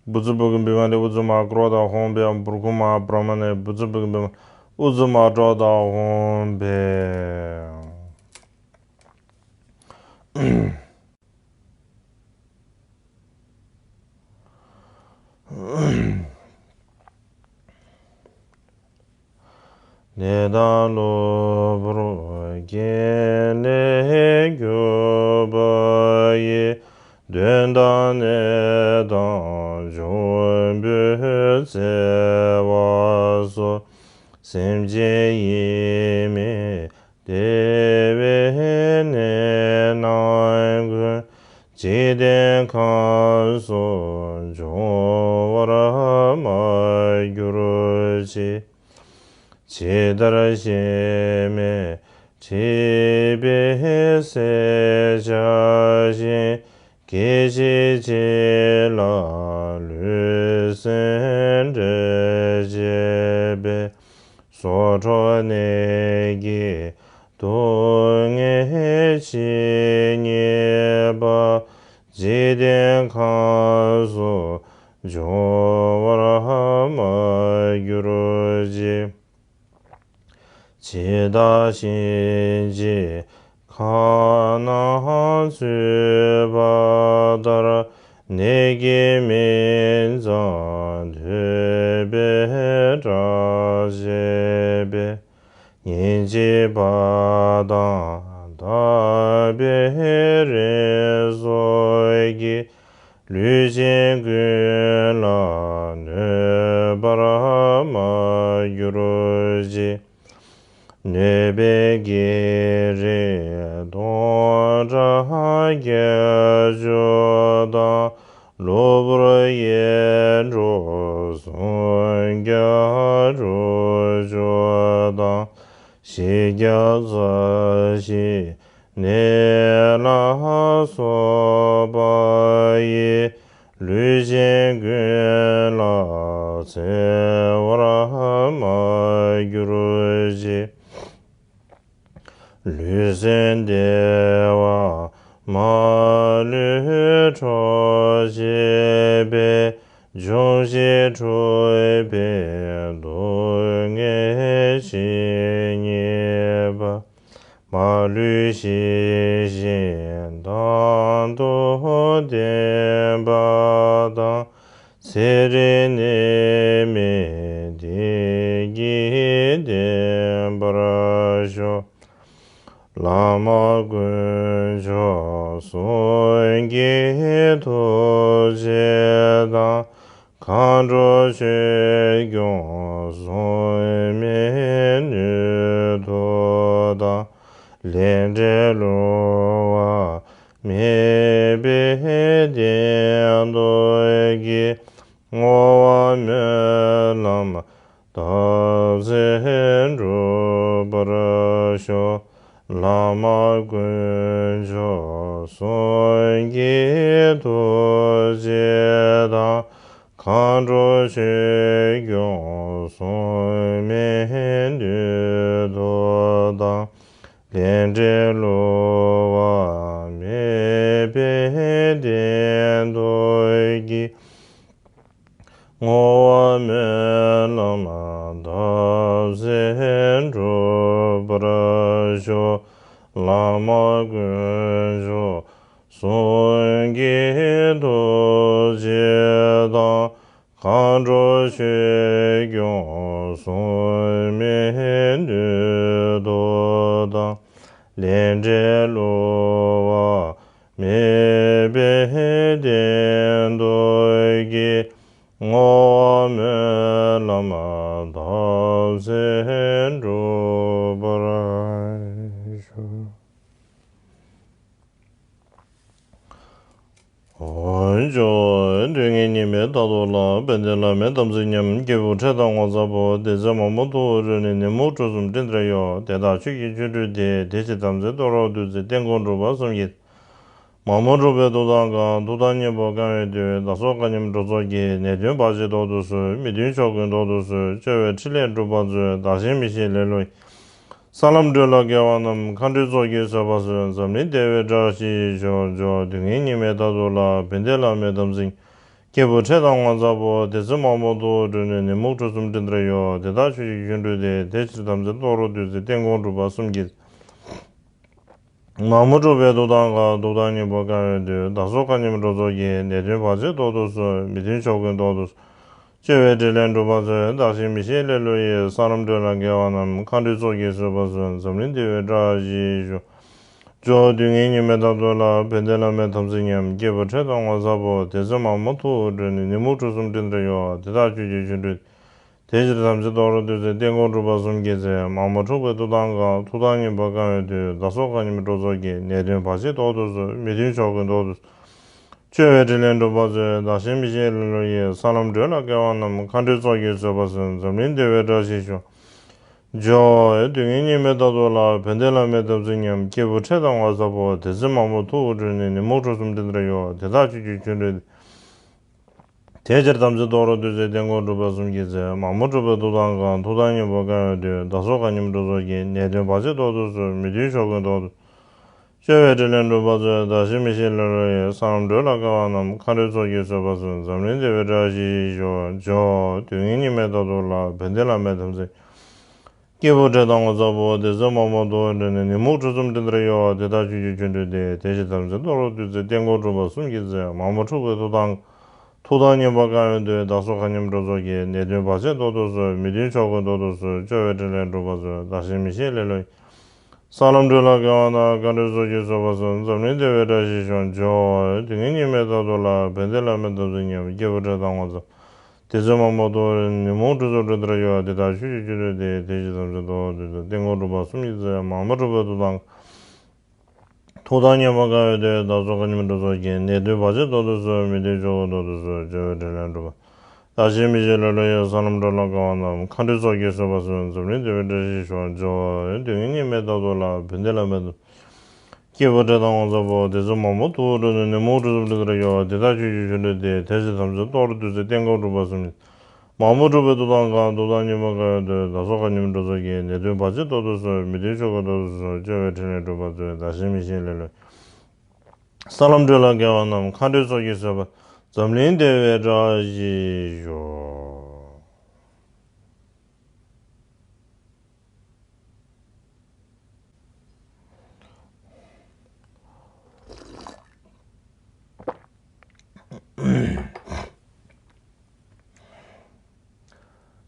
བུ་ཛི་བུར་གི་བི་མ་ལེ་ཨུ་ཙུ་མ་ཀྲོ་ད་ཧོང་བེ་ཨོམ་བུར་གུ་མ་བྲ་མ་ནའི། བུ་ཛི་བུར་གི་བི་མ་ལེ་ཨུ་ཙུ་མ་ཀྲོ་ད་ཧོང་བེ། ནད་དང་གློ་བུར་རྐྱེན་ལས་གྱུར་པ་ཡི། གདོན་དང་ནད་དང་འབྱུང་པོའི་འཚེ་བ་སོགས། སེམས་ཅན་ཡིད་མི་བདེ་བའི་ནད་རྣམས་ཀུན། འཇིག་རྟེན་ཁམས་སུ་འབྱུང་བར་མ་གྱུར་ཅིག། ཇི་ལྟར་གཤེད་མས་འཁྲིད་པའི་སེར་ཆ་བཞིན། སྐད་ཅིག་གཅིག་ལ་ལུས་སེམས་འབྲལ་བྱེད་པའི། སྲོག་འཕྲོག་ནད་ཀྱི་སྡུག་བསྔལ་ཇི་སྙེད་པ། འཇིག་རྟེན་ཁམས་སུ་འབྱུང་བར་མ་གྱུར་ཅིག། ཇི་ལྟར་གཤིན་རྗེའི་ཁ་ནང་ཚུད་པ་ལྟར། ནད་ཀྱི་མིང་ཙམ་ཐོས་པས་སྐྲག་བྱེད་པའི། ཉིན་གཅིག་པ་དང་ལྡབ་པའི་རེས་སོགས་ཀྱིས། ལུས་ཅན་ཀུན་ལ་གནོད་པར་མ་གྱུར་ཅིག། གནོད་པའི་བགེགས་རིགས་སྟོང་ཕྲག་བརྒྱད་ཅུ་དང་། གློ་བུར་གཡས་འགྲོ་སུམ་བརྒྱ་དྲུག་ཅུ་དང་། བཞི་བརྒྱ་རྩ་བཞིའི་ནད་ལ་སོགས་པ་ཡིས། ལུས་ཅན་ཀུན་ལ་འཚེ་བར་མ་གྱུར་ཅིག། ལུས་སེམས་བདེ་བ་མ་ལུས་འཕྲོག་བྱེད་པའི། འབྱུང་བཞི་འཁྲུགས་པའི་སྡུག་བསྔལ་ཇི་སྙེད་པ། མ་ལུས་ཞི་ཞིང་དྭངས་སུ་ལྡན་པ་དང་། ཚེ་རིང་ནད་མེད་བདེ་སྐྱིད་ལྡན་པར་ཤོག། བླ་མ་དཀོན་མཆོག་གསུམ་གྱི་ཐུགས་རྗེ་དང་། མཁའ་འགྲོ་ཆོས་སྐྱོང་སྲུང་མའི་ནུས་མཐུ་དང་། ལས་འབྲས་བསླུ་བ་མེད་པའི་བདེན་སྟོབས་ཀྱིས། བསྔོ་བ་སྨོན་ལམ་བཏབ་ཚད་འགྲུབ་པར་ཤོག། བླ་མ་དཀོན་མཆོག་གསུམ་གྱི་ཐུགས་རྗེ་དང་། མཁའ་འགྲོ་ཆོས་སྐྱོང་སྲུང་མའི་ནུས་མཐུ་དང་། ལས་འབྲས་བསླུ་བ་མེད་པའི་བདེན་སྟོབས་ཀྱིས། བསྔོ་བ་སྨོན་ལམ་བཏབ་ཚད་འགྲུབ་པར་ཤོག། བླ་མ་དཀོན་མཆོག་གསུམ་གྱི་ཐུགས་རྗེ་དང་། མཁའ་འགྲོ་ཆོས་སྐྱོང་སྲུང་མའི་ནུས་མཐུ་དང་། ལས་འབྲས་བསླུ་བ་མེད་པའི་བདེན་སྟོབས་ཀྱིས། བསྔོ་བ་སྨོན་ལམ་བཏབ་ཚད་འགྲུབ་པར་ཤོག། འོ་ཅོག་དུས་ངན་ཉི་མའི་ལྟ་རྟོག་ལ། དཔལ་ལྡན་བླ་མའི་དམ་ཚིག་ཉམས། སྐྱེས་བུ་ཁྲེལ་དང་ངོ་ཚ་པོ། དེ་ཚེ་མང་པོ་ཐུགས་རེ་ནས། ནད་མུག་ཁྲོ་གསུམ་སྤྲིན་ལྟར་གཡོ། དེ་དག་ཆོས་ཀྱི་ཆོ་འཕྲུལ་ཏེ། དེ་ཕྱིར་དམ་ཚིག་རྡོ་རོག་བདུད་རྩི། རྟེན་དགོན་སྒྲུབ་པ་གསུམ་གྱི། མ་མོ་གྲུ་པའི་ཐུགས་དམ་བསྐང་། ཐུགས་དམ་གཉན་པོ་བསྐང་བའི་མཐུས། བདག་སོགས་མཁའ་མཉམ་འགྲོ་ཚོགས་ཀྱི། ནད་གདོན་བར་ཆད་ཟློག་ཏུ་གསོལ། མི་མཐུན་ཕྱོགས་ཀུན་ཟློག་ཏུ་གསོལ། བཅོལ་བའི་ཕྲིན་ལས་འགྲུབ་པར་མཛོད། བདག་གཞན་མི་ཤེས་ལེ་ལོ་ཡི། ས་ལམ་བགྲོད་ལ་སྐྱེ་བ་རྣམས། མཁའ་འགྲོའི་ཚོགས་ཀྱིས་གསོལ་བ་གསོལ། འཛམ་གླིང་བདེ་བའི་བཀྲ་ཤིས་ཤོག། འཇོ་སྡུག་བསྔལ་གཉིས་མེད་རྟག་ཏུ་བརླག། བན་དེ་བླ་མའི་དམ་ཚིག་ཉམས། སྐྱེས་བུ་ཁྲོས་དང་ངོ་ཚ་པོ། དེ་ཚེ་མ་མོ་ཐུགས་དྲན་ནས། ནད་མུག་གྲུ་གསུམ་སྤྲིན་ལྟར་གཡོ། དེ་དག་ཆོས་ཀྱི་ཆོ་འཕྲུལ་ཏེ། དེ་ཕྱིར་དམ་ཚིག་རྡོ་རུ་བཏོད་ཅིང་། བརྟན་དགོངས་གྲུབ་པ་གསུམ་གྱི་མཚན། མ་མོ་གྲུ་པའི་ཐུགས་དམ་བསྐང་། ཐུགས་དམ་གཉན་པོ་བསྐང་བའི་མཐུས། བདག་སོགས་མཁའ་མཉམ་འགྲོ་ཚོགས་ཀྱི། ནད་གདོན་བར་ཆད་ཟློག་ཏུ་གསོལ། མི་མཐུན་ཕྱོགས་ཀུན་ཟློག་ཏུ་གསོལ། བཅོལ་བའི་ཕྲིན་ལས་འགྲུབ་པར་མཛོད། བདག་གཞན་མི་ཤེས་ལེ་ལོ་ཡི། ས་ལམ་བགྲོད་ལ་སྐྱེ་བ་རྣམས། མཁའ་འགྲོའི་ཚོགས་ཀྱིས་གསོལ་བ་གསོལ། འཛམ་གླིང་བདེ་བའི་བཀྲ་ཤིས་ཤོག། འཇོ་སྡུག་བསྔལ་གཉིས་མེད་རྟག་ཏུ་བརླག། བན་དེ་བླ་མའི་དམ་ཚིག་ཉམས། སྐྱེས་བུ་ཁྲོས་དང་ངོ་ཚ་པོ། དེ་ཚེ་མ་མོ་ཐུགས་དྲན་ནས། ནད་མུག་གྲུ་གསུམ་སྤྲིན་ལྟར་གཡོ། དེ་དག་ཆོས་ཀྱི་ཆོ་འཕྲུལ། དེ་ཕྱིར་དམ་ཚིག་རྡོ་རུ་བཏོད་ཅིང་། བརྟན་དགོངས་གྲུབ་པ་གསུམ་གྱི་མཚན། མ་མོ་གྲུ་པའི་ཐུགས་དམ་བསྐང་། ཐུགས་དམ་གཉན་པོ་བསྐང་བའི་མཐུས། བདག་སོགས་མཁའ་མཉམ་འགྲོ་ཚོགས་ཀྱི། ནད་གདོན་བར་ཆད་ཟློག་ཏུ་གསོལ། མི་མཐུན་ཕྱོགས་ཀུན་ཟློག་ཏུ་གསོལ། བཅོལ་བའི་ཕྲིན་ལས་འགྲུབ་པར་མཛོད། བདག་གཞན་མི་ཤེས་ལེ་ལོ་ཡི། ས་ལམ་བགྲོད་ལ་སྐྱེ་བ་རྣམས། མཁའ་འགྲོའི་ཚོགས་ཀྱིས་གསོལ་བ་གསོལ། འཛམ་གླིང་བདེ་བའི་བཀྲ་ཤིས་ཤོག། འཇོ་སྡུག་བསྔལ་གཉིས་མེད་རྟག་ཏུ་བརླག། བན་དེ་བླ་མའི་དམ་ཚིག་ཉམས། སྐྱེས་བུ་ཁྲོས་དང་ངོ་ཚ་པོ། དེ་ཚེ་མ་མོ་ཐུགས་དྲན་ནས། ནད་མུག་གྲུ་གསུམ་སྤྲིན་ལྟར་གཡོ། དེ་དག་ཆོས་ཀྱི་ཆོ་འཕྲུལ་ཏེ། དེ་ཕྱིར་དམ་ཚིག་རྡོ་རུ་བཏོད་ཅིང་། བརྟན་དགོངས་གྲུབ་པ་གསུམ་གྱི་མཚན། མ་མོ་གྲུ་པའི་ཐུགས་དམ་བསྐང་། ཐུགས་དམ་གཉན་པོ་བསྐང་བའི་མཐུས། བདག་སོགས་མཁའ་མཉམ་འགྲོ་ཚོགས་ཀྱི། ནད་གདོན་བར་ཆད་ཟློག་ཏུ་གསོལ། མི་མཐུན་ཕྱོགས་ཀུན་ཟློག་ཏུ་གསོལ། བཅོལ་བའི་ཕྲིན་ལས་འགྲུབ་པར་མཛོད། བདག་གཞན་མི་ཤེས་ལེ་ལོ་ཡི། ས་ལམ་བགྲོད་ལ་སྐྱེ་བ་རྣམས། མཁའ་འགྲོའི་ཚོགས་ཀྱིས་གསོལ་བ་གསོལ། འཛམ་གླིང་བདེ་བའི་བཀྲ་ཤིས་ཤོག། འཇོ་སྡུག་བསྔལ་གཉིས་མེད་རྟག་ཏུ་བརླག། བན་དེ་བླ་མའི་དམ་ཚིག། སྐྱེས་བུ་ཁྲོས་དང་ངོ་ཚ་པོ། དེ་ཚེ་མ་མོ་ཐུགས་དྲན་ནས། ནད་མུག་གྲུ་གསུམ་སྤྲིན་ལྟར་གཡོ། དེ་དག་ཆོས་ཀྱི་ཆོ་འཕྲུལ་ཏེ། དེ་ཕྱིར་དམ་ཚིག་རྡོ་རུ་བཏོད་ཅིང་། བརྟན་དགོངས་གྲུབ་པ་གསུམ་གྱི་མཚན། མ་མོ་གྲུ་པའི་ཐུགས་དམ། ཐུགས་དམ་གཉན་པོ་བསྐང་བའི་མཐུས། བདག་སོགས་མཁའ་མཉམ་འགྲོ་ཚོགས་ཀྱི། ནད་གདོན་བར་ཆད་ཟློག་ཏུ་གསོལ། མི་མཐུན་ཕྱོགས་ཀུན་ཟློག་ཏུ་གསོལ། བཅོལ་བའི་ཕྲིན་ལས་འགྲུབ་པར་མཛོད། བདག་གཞན་མི་ཤེས་ལེ་ལོ་ཡི། ས་ལམ་བགྲོད་ལ་སྐྱེ་བ་རྣམས། མཁའ་འགྲོའི་ཚོགས་ཀྱིས་གསོལ་བ་གསོལ། འཛམ་གླིང་བདེ་བའི་བཀྲ་ཤིས་ཤོག། འཇོ་སྡུག་བསྔལ་གཉིས་མེད་རྟག་ཏུ་བརླག། བན་དེ་བླ་མའི་དམ་ཚིག་ཉམས། སྐྱེས་བུ་ཁྲོས་དང་ངོ་ཚ། དེ་ཚེ་མ་མོ་ཐུགས་དྲན་ནས། ནད་མུག་གྲུ་གསུམ་སྤྲིན་ལྟར་གཡོ། དེ་དག་ཆོས་ཀྱི་ཆོ་འཕྲུལ་ཏེ། དེ་ཕྱིར་དམ་ཚིག་རྡོ་རུ་བཏོད་ཅིང་། བརྟན་དགོངས་གྲུབ་པ་གསུམ་གྱི་མཚན། མ་མོ་གྲུ་པའི་ཐུགས་དམ། ཐུགས་དམ་གཉན་པོ་བསྐང་བའི་མཐུས། བདག་སོགས་མཁའ་མཉམ་འགྲོ་ཚོགས་ཀྱི། ནད་གདོན་བར་ཆད་ཟློག་ཏུ་གསོལ། མི་མཐུན་ཕྱོགས་ཀུན་ཟློག་ཏུ་གསོལ། བཅོལ་བའི་ཕྲིན་ལས་འགྲུབ་པ། བདག་གཞན་མི་ཤེས་ལེ་ལོ་ཡི། ས་ལམ་བགྲོད་ལ་སྐྱེ་བ་རྣམས། མཁའ་འགྲོའི་ཚོགས་ཀྱིས་གསོལ་བ་གསོལ། འཛམ་གླིང་བདེ་བའི་བཀྲ་ཤིས་ཤོག། འཇོ་སྡུག་བསྔལ་གཉིས་མེད་རྟག་ཏུ་བརླག། བན་དེ་བླ་མའི་དམ། སྐྱེས་བུ་ཁྲོས་དང་ངོ་ཚ་པོ། དེ་ཚེ་མ་མོ་ཐུགས་དྲན་ནས། ནད་མུག་གྲུ་གསུམ་སྤྲིན་ལྟར་གཡོ། དེ་དག་ཆོས་ཀྱི་ཆོ་འཕྲུལ་ཏེ། དེ་ཕྱིར་དམ་ཚིག་རྡོ་རུ་བཏོད་ཅིང་། བརྟན་དགོངས་གྲུབ་པ་གསུམ་གྱི། མ་མོ་གྲུ་པའི་ཐུགས་དམ་བསྐང་། ཐུགས་དམ་གཉན་པོ་བསྐང་བའི་མཐུས། བདག་སོགས་མཁའ་མཉམ་འགྲོ་ཚོགས་ཀྱི། ནད་གདོན་བར་ཆད་ཟློག་ཏུ་གསོལ། མི་མཐུན་ཕྱོགས་ཀུན་ཟློག་ཏུ་གསོལ། བཅོལ་བའི་ཕྲིན་ལས་འགྲུབ་པར་མཛོད། བདག་གཞན་མི་ཤེས་ལེ་ལོ། ས་ལམ་བགྲོད་ལ་སྐྱེ་བ་རྣམས། མཁའ་འགྲོའི་ཚོགས་ཀྱིས་གསོལ་བ། འཛམ་གླིང་བདེ་བའི་བཀྲ་ཤིས་ཤོག།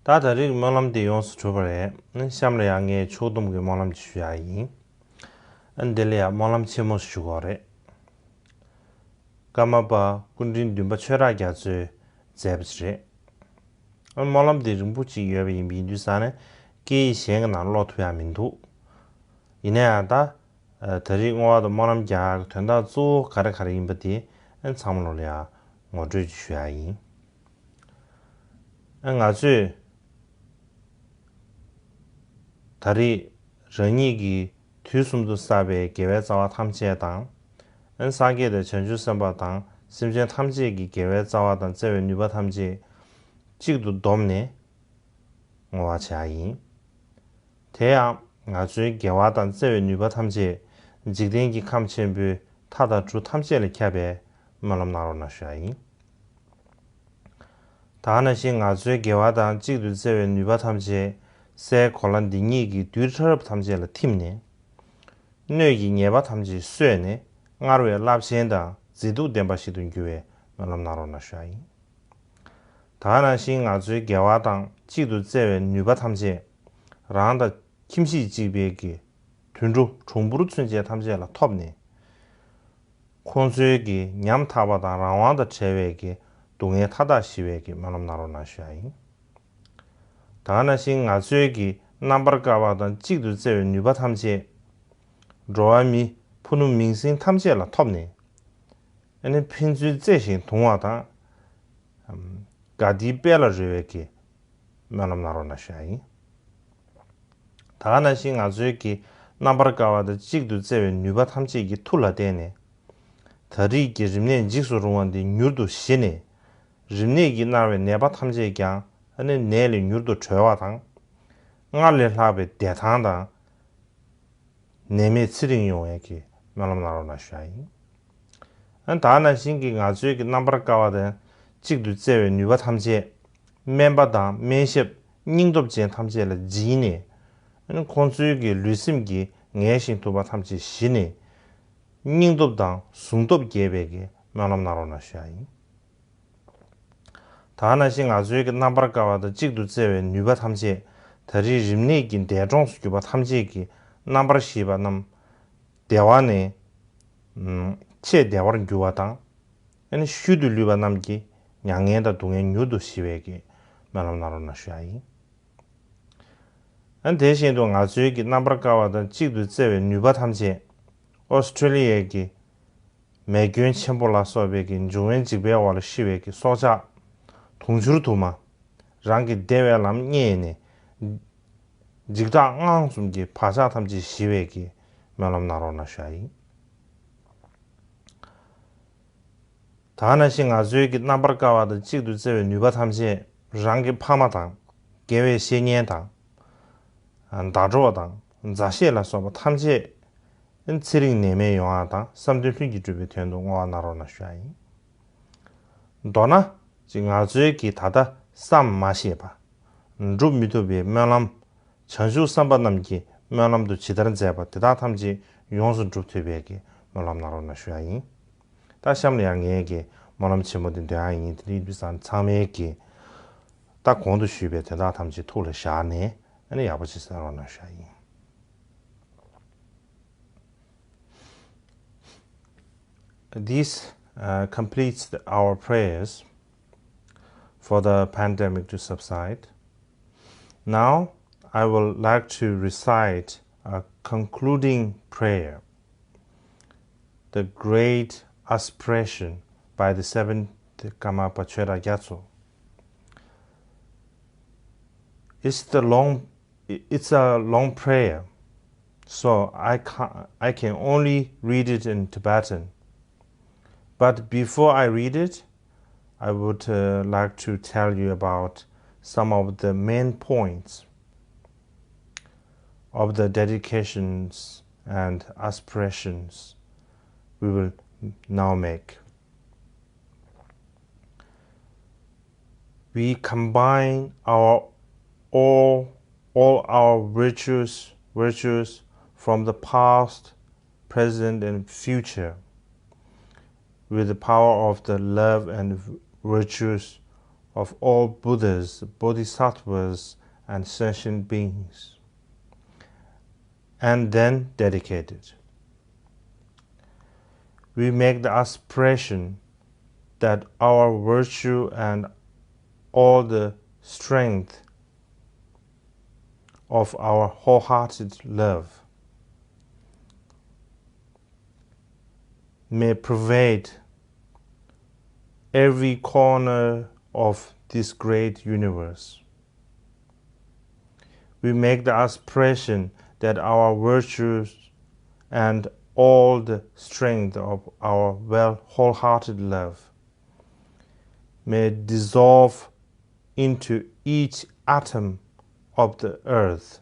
ད་ད་རེས་སྨོན་ལམ་འདི་ཡོངས་སུ་གྲུབ་པ་རེད། གཤམ་ལ་ཡང་ངས་ཕྱོགས་བསྡོམས་ཀྱི་སྨོན་ལམ་ཅིག་ཞུ་ཡག་ཡིན། འདི་ལ་ཡང་སྨོན་ལམ་ཆེན་མོ་ཞིག་ཞུ་དགོས་རེད། ཀརྨ་པ་སྐུ་ཕྲེང་བདུན་པ་ཆོས་གྲགས་རྒྱ་མཚོས་མཛད་པ་ཞིག་རེད། སྨོན་ལམ་འདི་རིང་པོ་ཅིག་ཡོད་པ་ཡིན་པ་ཡིན་དུས་ཙང་ནས་སྐད་ཡིག་གཞན་གྱི་ནང་ཀློག་ཐུབ་ཡག་མི་འདུག་ཡིན་ན་ཡང་ད། ད་རེས་བསྔོ་བ་དང་སྨོན་ལམ་རྒྱག་ཡག་གི་དོན་དག་གཙོ་བོ་ག་རེ་ག་རེ་ཡིན་པ་དེ་ཚང་མ་ལོ་ལ་ཡང་ངོ་སྤྲོད་ཅིག་ཞུ་ཡག་ཡིན། ང་ཚོས་ད་རེས་རང་ཉིད་ཀྱིས་དུས་གསུམ་དུ་བསགས་པའི་དགེ་བའི་རྩ་བ་ཐམས་ཅད་དང་། སངས་རྒྱས་དང་བྱང་ཆུབ་སེམས་དཔའ་དང་སེམས་ཅན་ཐམས་ཅད་ཀྱི་དགེ་བའི་རྩ་བ་དང་བརྩེ་བའི་ནུས་པ་ཐམས་ཅད་གཅིག་ཏུ་བསྡོམས་ནས་བསྔོ་བ་བྱ་ཡ་ཡིན། དེ་ཡང་ང་ཚོའི་དགེ་བ་དང་བརྩེ་བའི་ནུས་པ་ཐམས་ཅད་འཇིག་རྟེན་གྱི་ཁམས་ཆེན་པོའི་མཐའ་དང་གྲུ་ཐམས་ཅད་ལ་ཁྱབ་པའི་སྨོན་ལམ་གནང་རོགས་གནང་ཞུ་ཡ་ཡིན། ད་ག་ནང་བཞིན་ང་ཚོའི་དགེ་བ་དང་གཅིག་ཏུ་བརྩེ་བའི་ནུས་པ་ཐམས་ཅད་སའི་གོ་ལ་འདི་ཉིད་ཀྱི་རྡུལ་ཕྲ་རབ་ཐམས་ཅད་ལ་ཐིམ་ནས། སྣོད་ཀྱི་ཉེས་པ་ཐམས་ཅད་གསོས་ནས་སྔར་བས་རླབས་ཆེན་དང་མཛེས་སྡུག་ལྡན་པ་ཞིག་ཏུ་འགྱུར་བའི་སྨོན་ལམ་གནང་རོགས་གནང་ཞུ་ཡ་ཡིན། ད་ག་ནང་བཞིན་ང་ཚོའི་དགེ་བ་དང་གཅིག་ཏུ་བརྩེ་བའི་ནུས་པ་ཐམས་ཅད་རང་དང་ཁྱིམ་གཞིས་གཅིག་པའི་གི་དུད་འགྲོ་གྲུང་པོར་ཚུན་ཆད་ཐམས་ཅད་ལ་ཐོབ་ནས། ཁོང་ཚོའི་གི་ཉམ་ཐག་པ་དང་རང་དབང་དང་བྲལ་བའི་གི་སྡུག་བསྔལ་མཐའ་དག་ཞི་བའི་གི་སྨོན་ལམ་གནང་རོགས་གནང་ཞུ་ཡ་ཡིན། ད་ག་ནང་བཞིན་ང་ཚོའི་གི་རྣམ་པར་དཀར་བ་དང་གཅིག་ཏུ་བརྩེ་བའི་ནུས་པ་ཐམས་ཅད་འགྲོ་བ་མི་ཕུ་ནུ་མིང་སྲིང་ཐམས་ཅད་ལ་ཐོབ་ནས། ཨ་ནི་ཕན་ཚུན་བརྩེ་ཞིང་དུང་བ་དང་། དགའ་བདེའི་དཔལ་ལ་རོལ་བའི་གི་སྨོན་ལམ་གནང་རོགས་གནང་ཞུ་ཡ་ཡིན། ད་ག་ནང་བཞིན་ང་ཚོའི་གི་རྣམ་པར་དཀར་བ་དང་གཅིག་ཏུ་བརྩེ་བའི་ནུས་པ་ཐམས་ཅད་ཀྱི་མཐུ་ལ་བརྟེན་ནས། ད་རེས་ཀྱི་རིམས་ནད་འཇིགས་སུ་རུང་བ་འདི་མྱུར་དུ་ཞི་ནས། རིམས་ནད་ཀྱིས་མནར་བའི་ནད་པ་ཐམས་ཅད་ཀྱང་ཨ་ནི་ནད་ལས་མྱུར་དུ་གྲོལ་བ་དང་། སྔར་ལས་ལྷག་པའི་བདེ་ཐང་དང་། ནད་མེད་ཚེ་རིང་ཡོང་བའི་གི་སྨོན་ལམ་གནང་རོགས་གནང་ཞུ་ཡ་ཡིན། ཨ་ནི་ད་ནང་བཞིན་གྱི་ང་ཚོའི་གི་རྣམ་པར་དཀར་བ་དང་གཅིག་ཏུ་བརྩེ་བའི་ནུས་པ་ཐམས་ཅད། སྨན་པ་དང་སྨན་ཞབས་སྙིང་སྟོབས་ཅན་ཐམས་ཅད་ལ་སྦྱིན་ནས། ཨ་ནི་ཁོང་ཚོའི་གི་ལུས་སེམས་ཀྱི་ངལ་ཞིང་དུབ་པ་ཐམས་ཅད་ཞི་ནས། སྙིང་སྟོབས་དང་གཟུངས་སྟོབས་རྒྱས་པའི་གི་སྨོན་ལམ་གནང་རོགས་གནང་ཞུ་ཡ་ཡིན། ད་ནང་བཞིན་ང་ཚོའི་གི་རྣམ་པར་དཀར་བ་དང་གཅིག་ཏུ་བརྩེ་བའི་ནུས་པ་ཐམས་ཅད། ད་རེས་རིམས་ནད་ཀྱི་འདས་གྲོངས་སུ་གྱུར་པ་ཐམས་ཅད་ཀྱི་རྣམ་པར་ཤེས་པ་རྣམས་བདེ་བ་ནས་ཨམ་ཆེས་བདེ་བར་འགྱུར་བ་དང་། ཨ་ནི་ཤུལ་དུ་ལུས་པ་རྣམས་ཀྱི་མྱ་ངན་དང་སྡུག་བསྔལ་མྱུར་དུ་ཞི་བའི་གི་སྨོན་ལམ་གནང་རོགས་གནང་ཞུ་ཡ་ཡིན། ཨ་ནི་དེ་བཞིན་དུ་ང་ཚོའི་གི་རྣམ་པར་དཀར་བ་དང་གཅིག་ཏུ་བརྩེ་བའི་ནུས་པ་ཐམས་ཅད། ཨོ་སི་ཁྲེ་ལི་ཡའི་གི་མེ་སྐྱོན་ཆེན་པོ་ལ་སོགས་པའི་གི་འབྱུང་བའི་འཇིགས་པའི་འོག་ལ་ཤི་བའི་གི་སྲོག་ཆགས་དུང་ཕྱུར་དུ་མ། རང་གི་བདེ་བའི་ལམ་རྙེད་ནས། འཇིགས་སྐྲག་དངངས་གསུམ་གྱི་བག་ཆགས་ཐམས་ཅད་ཞི་བའི་གི་སྨོན་ལམ་གནང་རོགས་གནང་ཞུ་ཡ་ཡིན། ད་ནང་བཞིན་ང་ཚོའི་གི་རྣམ་པར་དཀར་བ་དང་གཅིག་ཏུ་བརྩེ་བའི་ནུས་པ་ཐམས་ཅད་རང་གི་ཕ་མ་དང་། དགེ་བའི་བཤེས་གཉེན་དང་། ཟླ་གྲོགས་དང་མཛའ་བཤེས་ལ་སོགས་པ་ཐམས་ཅད་ཚེ་རིང་ནད་མེད་ཡོང་བ་དང་བསམ་དོན་ལྷུན་གྱིས་གྲུབ་པའི་དོན་དུ་བསྔོ་བ་གནང་རོགས་གནང་ཞུ་ཡ་ཡིན། མདོར་ན། ཅིག་ང་ཚོའི་གི་ད་ལྟ་བསམ་མ་ཤེས་པ། འགྲུབ་མི་ཐུབ་པའི་སྨོན་ལམ། བྱང་ཆུབ་སེམས་དཔའ་རྣམས་ཀྱིས་སྨོན་ལམ་དུ་ཇི་ལྟར་མཛད་པ་དེ་དག་ཐམས་ཅད་ཡོངས་སུ་འགྲུབ་ཐུབ་པའི་གི་སྨོན་ལམ་གནང་རོགས་གནང་ཞུ་ཡ་ཡིན། ད་གཤམ་ལ་ཡང་ངས་གི་སྨོན་ལམ་ཆེན་མོ་འདི་འདོན་ཡ་ཡིན། དེ་འདྲ་ཡིན་དུས་ཙང་ཚང་མས་གི་ད་གོང་དུ་ཞུས་པའི་དེ་དག་ཐམས་ཅད་ཐུགས་ལ་བཞག་ནས་ཨ་ནི་ཡག་པོ་ཅིག་གསན་རོགས་གནང་ཞུ་ཡ་ཡིན། This uh, completes the- our prayers for the pandemic to subside. Now, I would like to recite a concluding prayer, the Great Aspiration by the Seventh Karmapa Chöra Gyatso. It's the long, it's a long prayer, so I can I can only read it in Tibetan. But before I read it, I would uh, like to tell you about some of the main points of the dedications and aspirations we will now make. We combine our all all our virtues virtues from the past, present, and future with the power of the love and virtues of all Buddhas, Bodhisattvas, and sentient beings, and then dedicate it. We make the aspiration that our virtue and all the strength of our wholehearted love may pervade every corner of this great universe. We make the aspiration that our virtues and all the strength of our well wholehearted love may dissolve into each atom of the earth,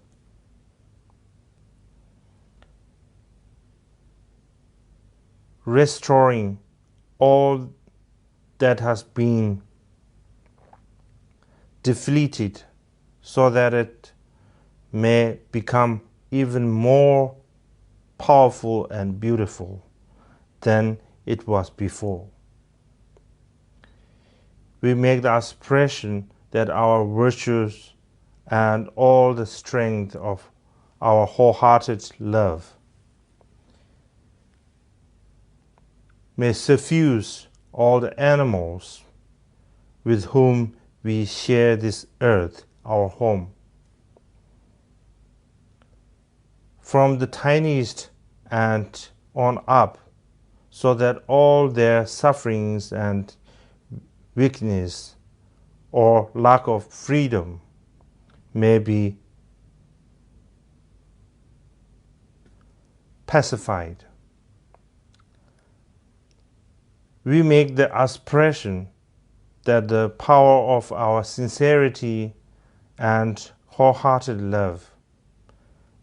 restoring all that has been depleted so that it may become even more powerful and beautiful than it was before. We make the aspiration that our virtues and all the strength of our wholehearted love may suffuse all the animals with whom we share this earth, our home, from the tiniest ant on up, so that all their sufferings and weakness or lack of freedom may be pacified. We make the aspiration that the power of our sincerity and wholehearted love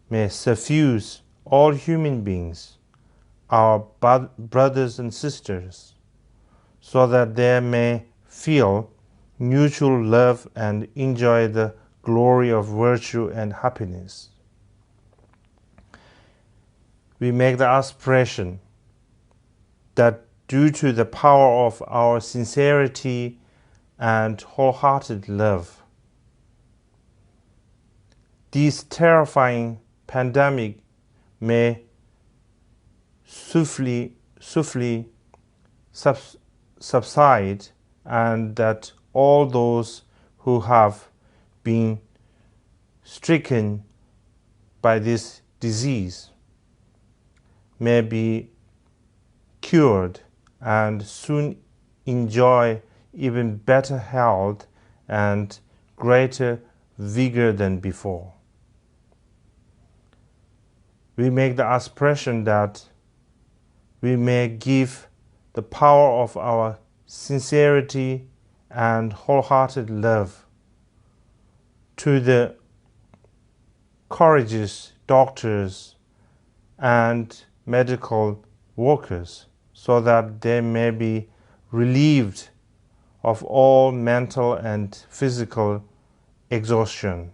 may suffuse all human beings, our brothers and sisters, so that they may feel mutual love and enjoy the glory of virtue and happiness. We make the aspiration that due to the power of our sincerity and wholehearted love, this terrifying pandemic may swiftly, swiftly subside, and that all those who have been stricken by this disease may be cured and soon enjoy even better health and greater vigor than before. We make the aspiration that we may give the power of our sincerity and wholehearted love to the courageous doctors and medical workers so that they may be relieved of all mental and physical exhaustion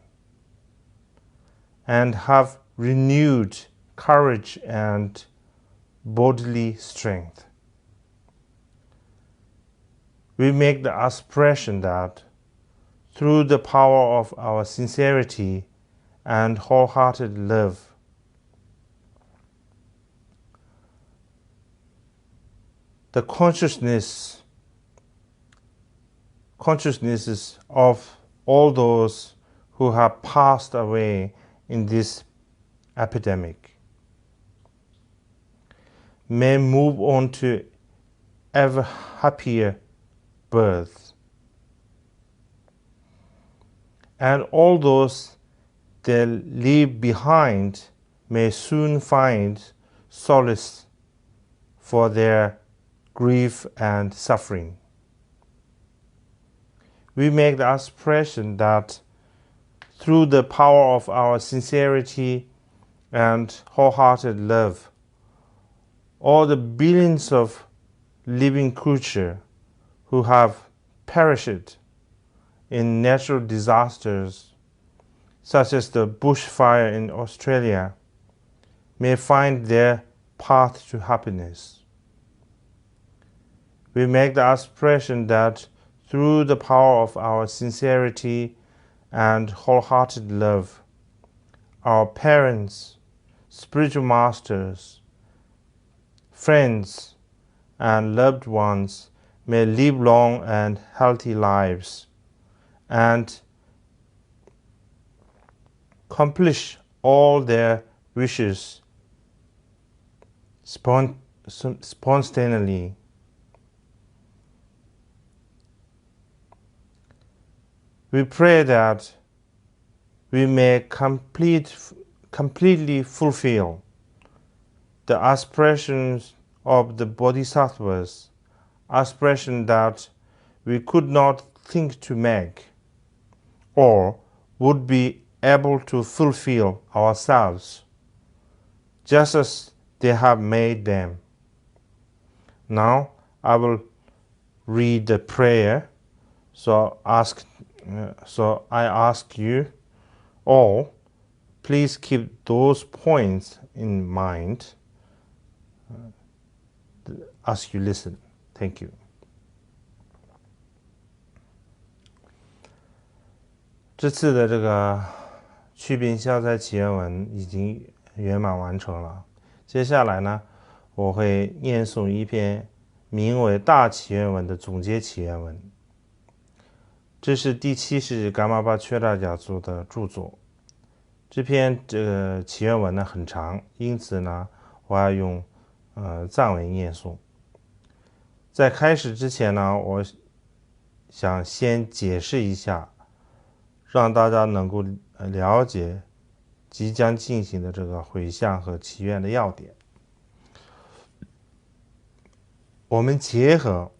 and have renewed courage and bodily strength. We make the aspiration that through the power of our sincerity and wholehearted love, the consciousness consciousnesses of all those who have passed away in this epidemic may move on to ever happier birth. And all those they leave behind may soon find solace for their grief and suffering. We make the aspiration that through the power of our sincerity and wholehearted love, all the billions of living creatures who have perished in natural disasters, such as the bushfire in Australia, may find their path to happiness. We make the aspiration that through the power of our sincerity and wholehearted love, our parents, spiritual masters, friends, and loved ones may live long and healthy lives and accomplish all their wishes spon- spontaneously. We pray that we may complete, completely fulfill the aspirations of the Bodhisattvas, aspiration that we could not think to make or would be able to fulfill ourselves, just as they have made them. Now I will read the prayer. So ask, uh, so I ask you all, please keep those points in mind, uh, as you listen. Thank you. 这次的这个祛病消灾祈愿文已经圆满完成了。接下来呢，我会念诵一篇名为《大祈愿文》的总结祈愿文。这是第七世噶玛巴缺达家族的著作。这篇这个祈愿文呢很长，因此呢，我要用呃藏文念诵。在开始之前呢，我想先解释一下，让大家能够了解即将进行的这个回向和祈愿的要点。我们结合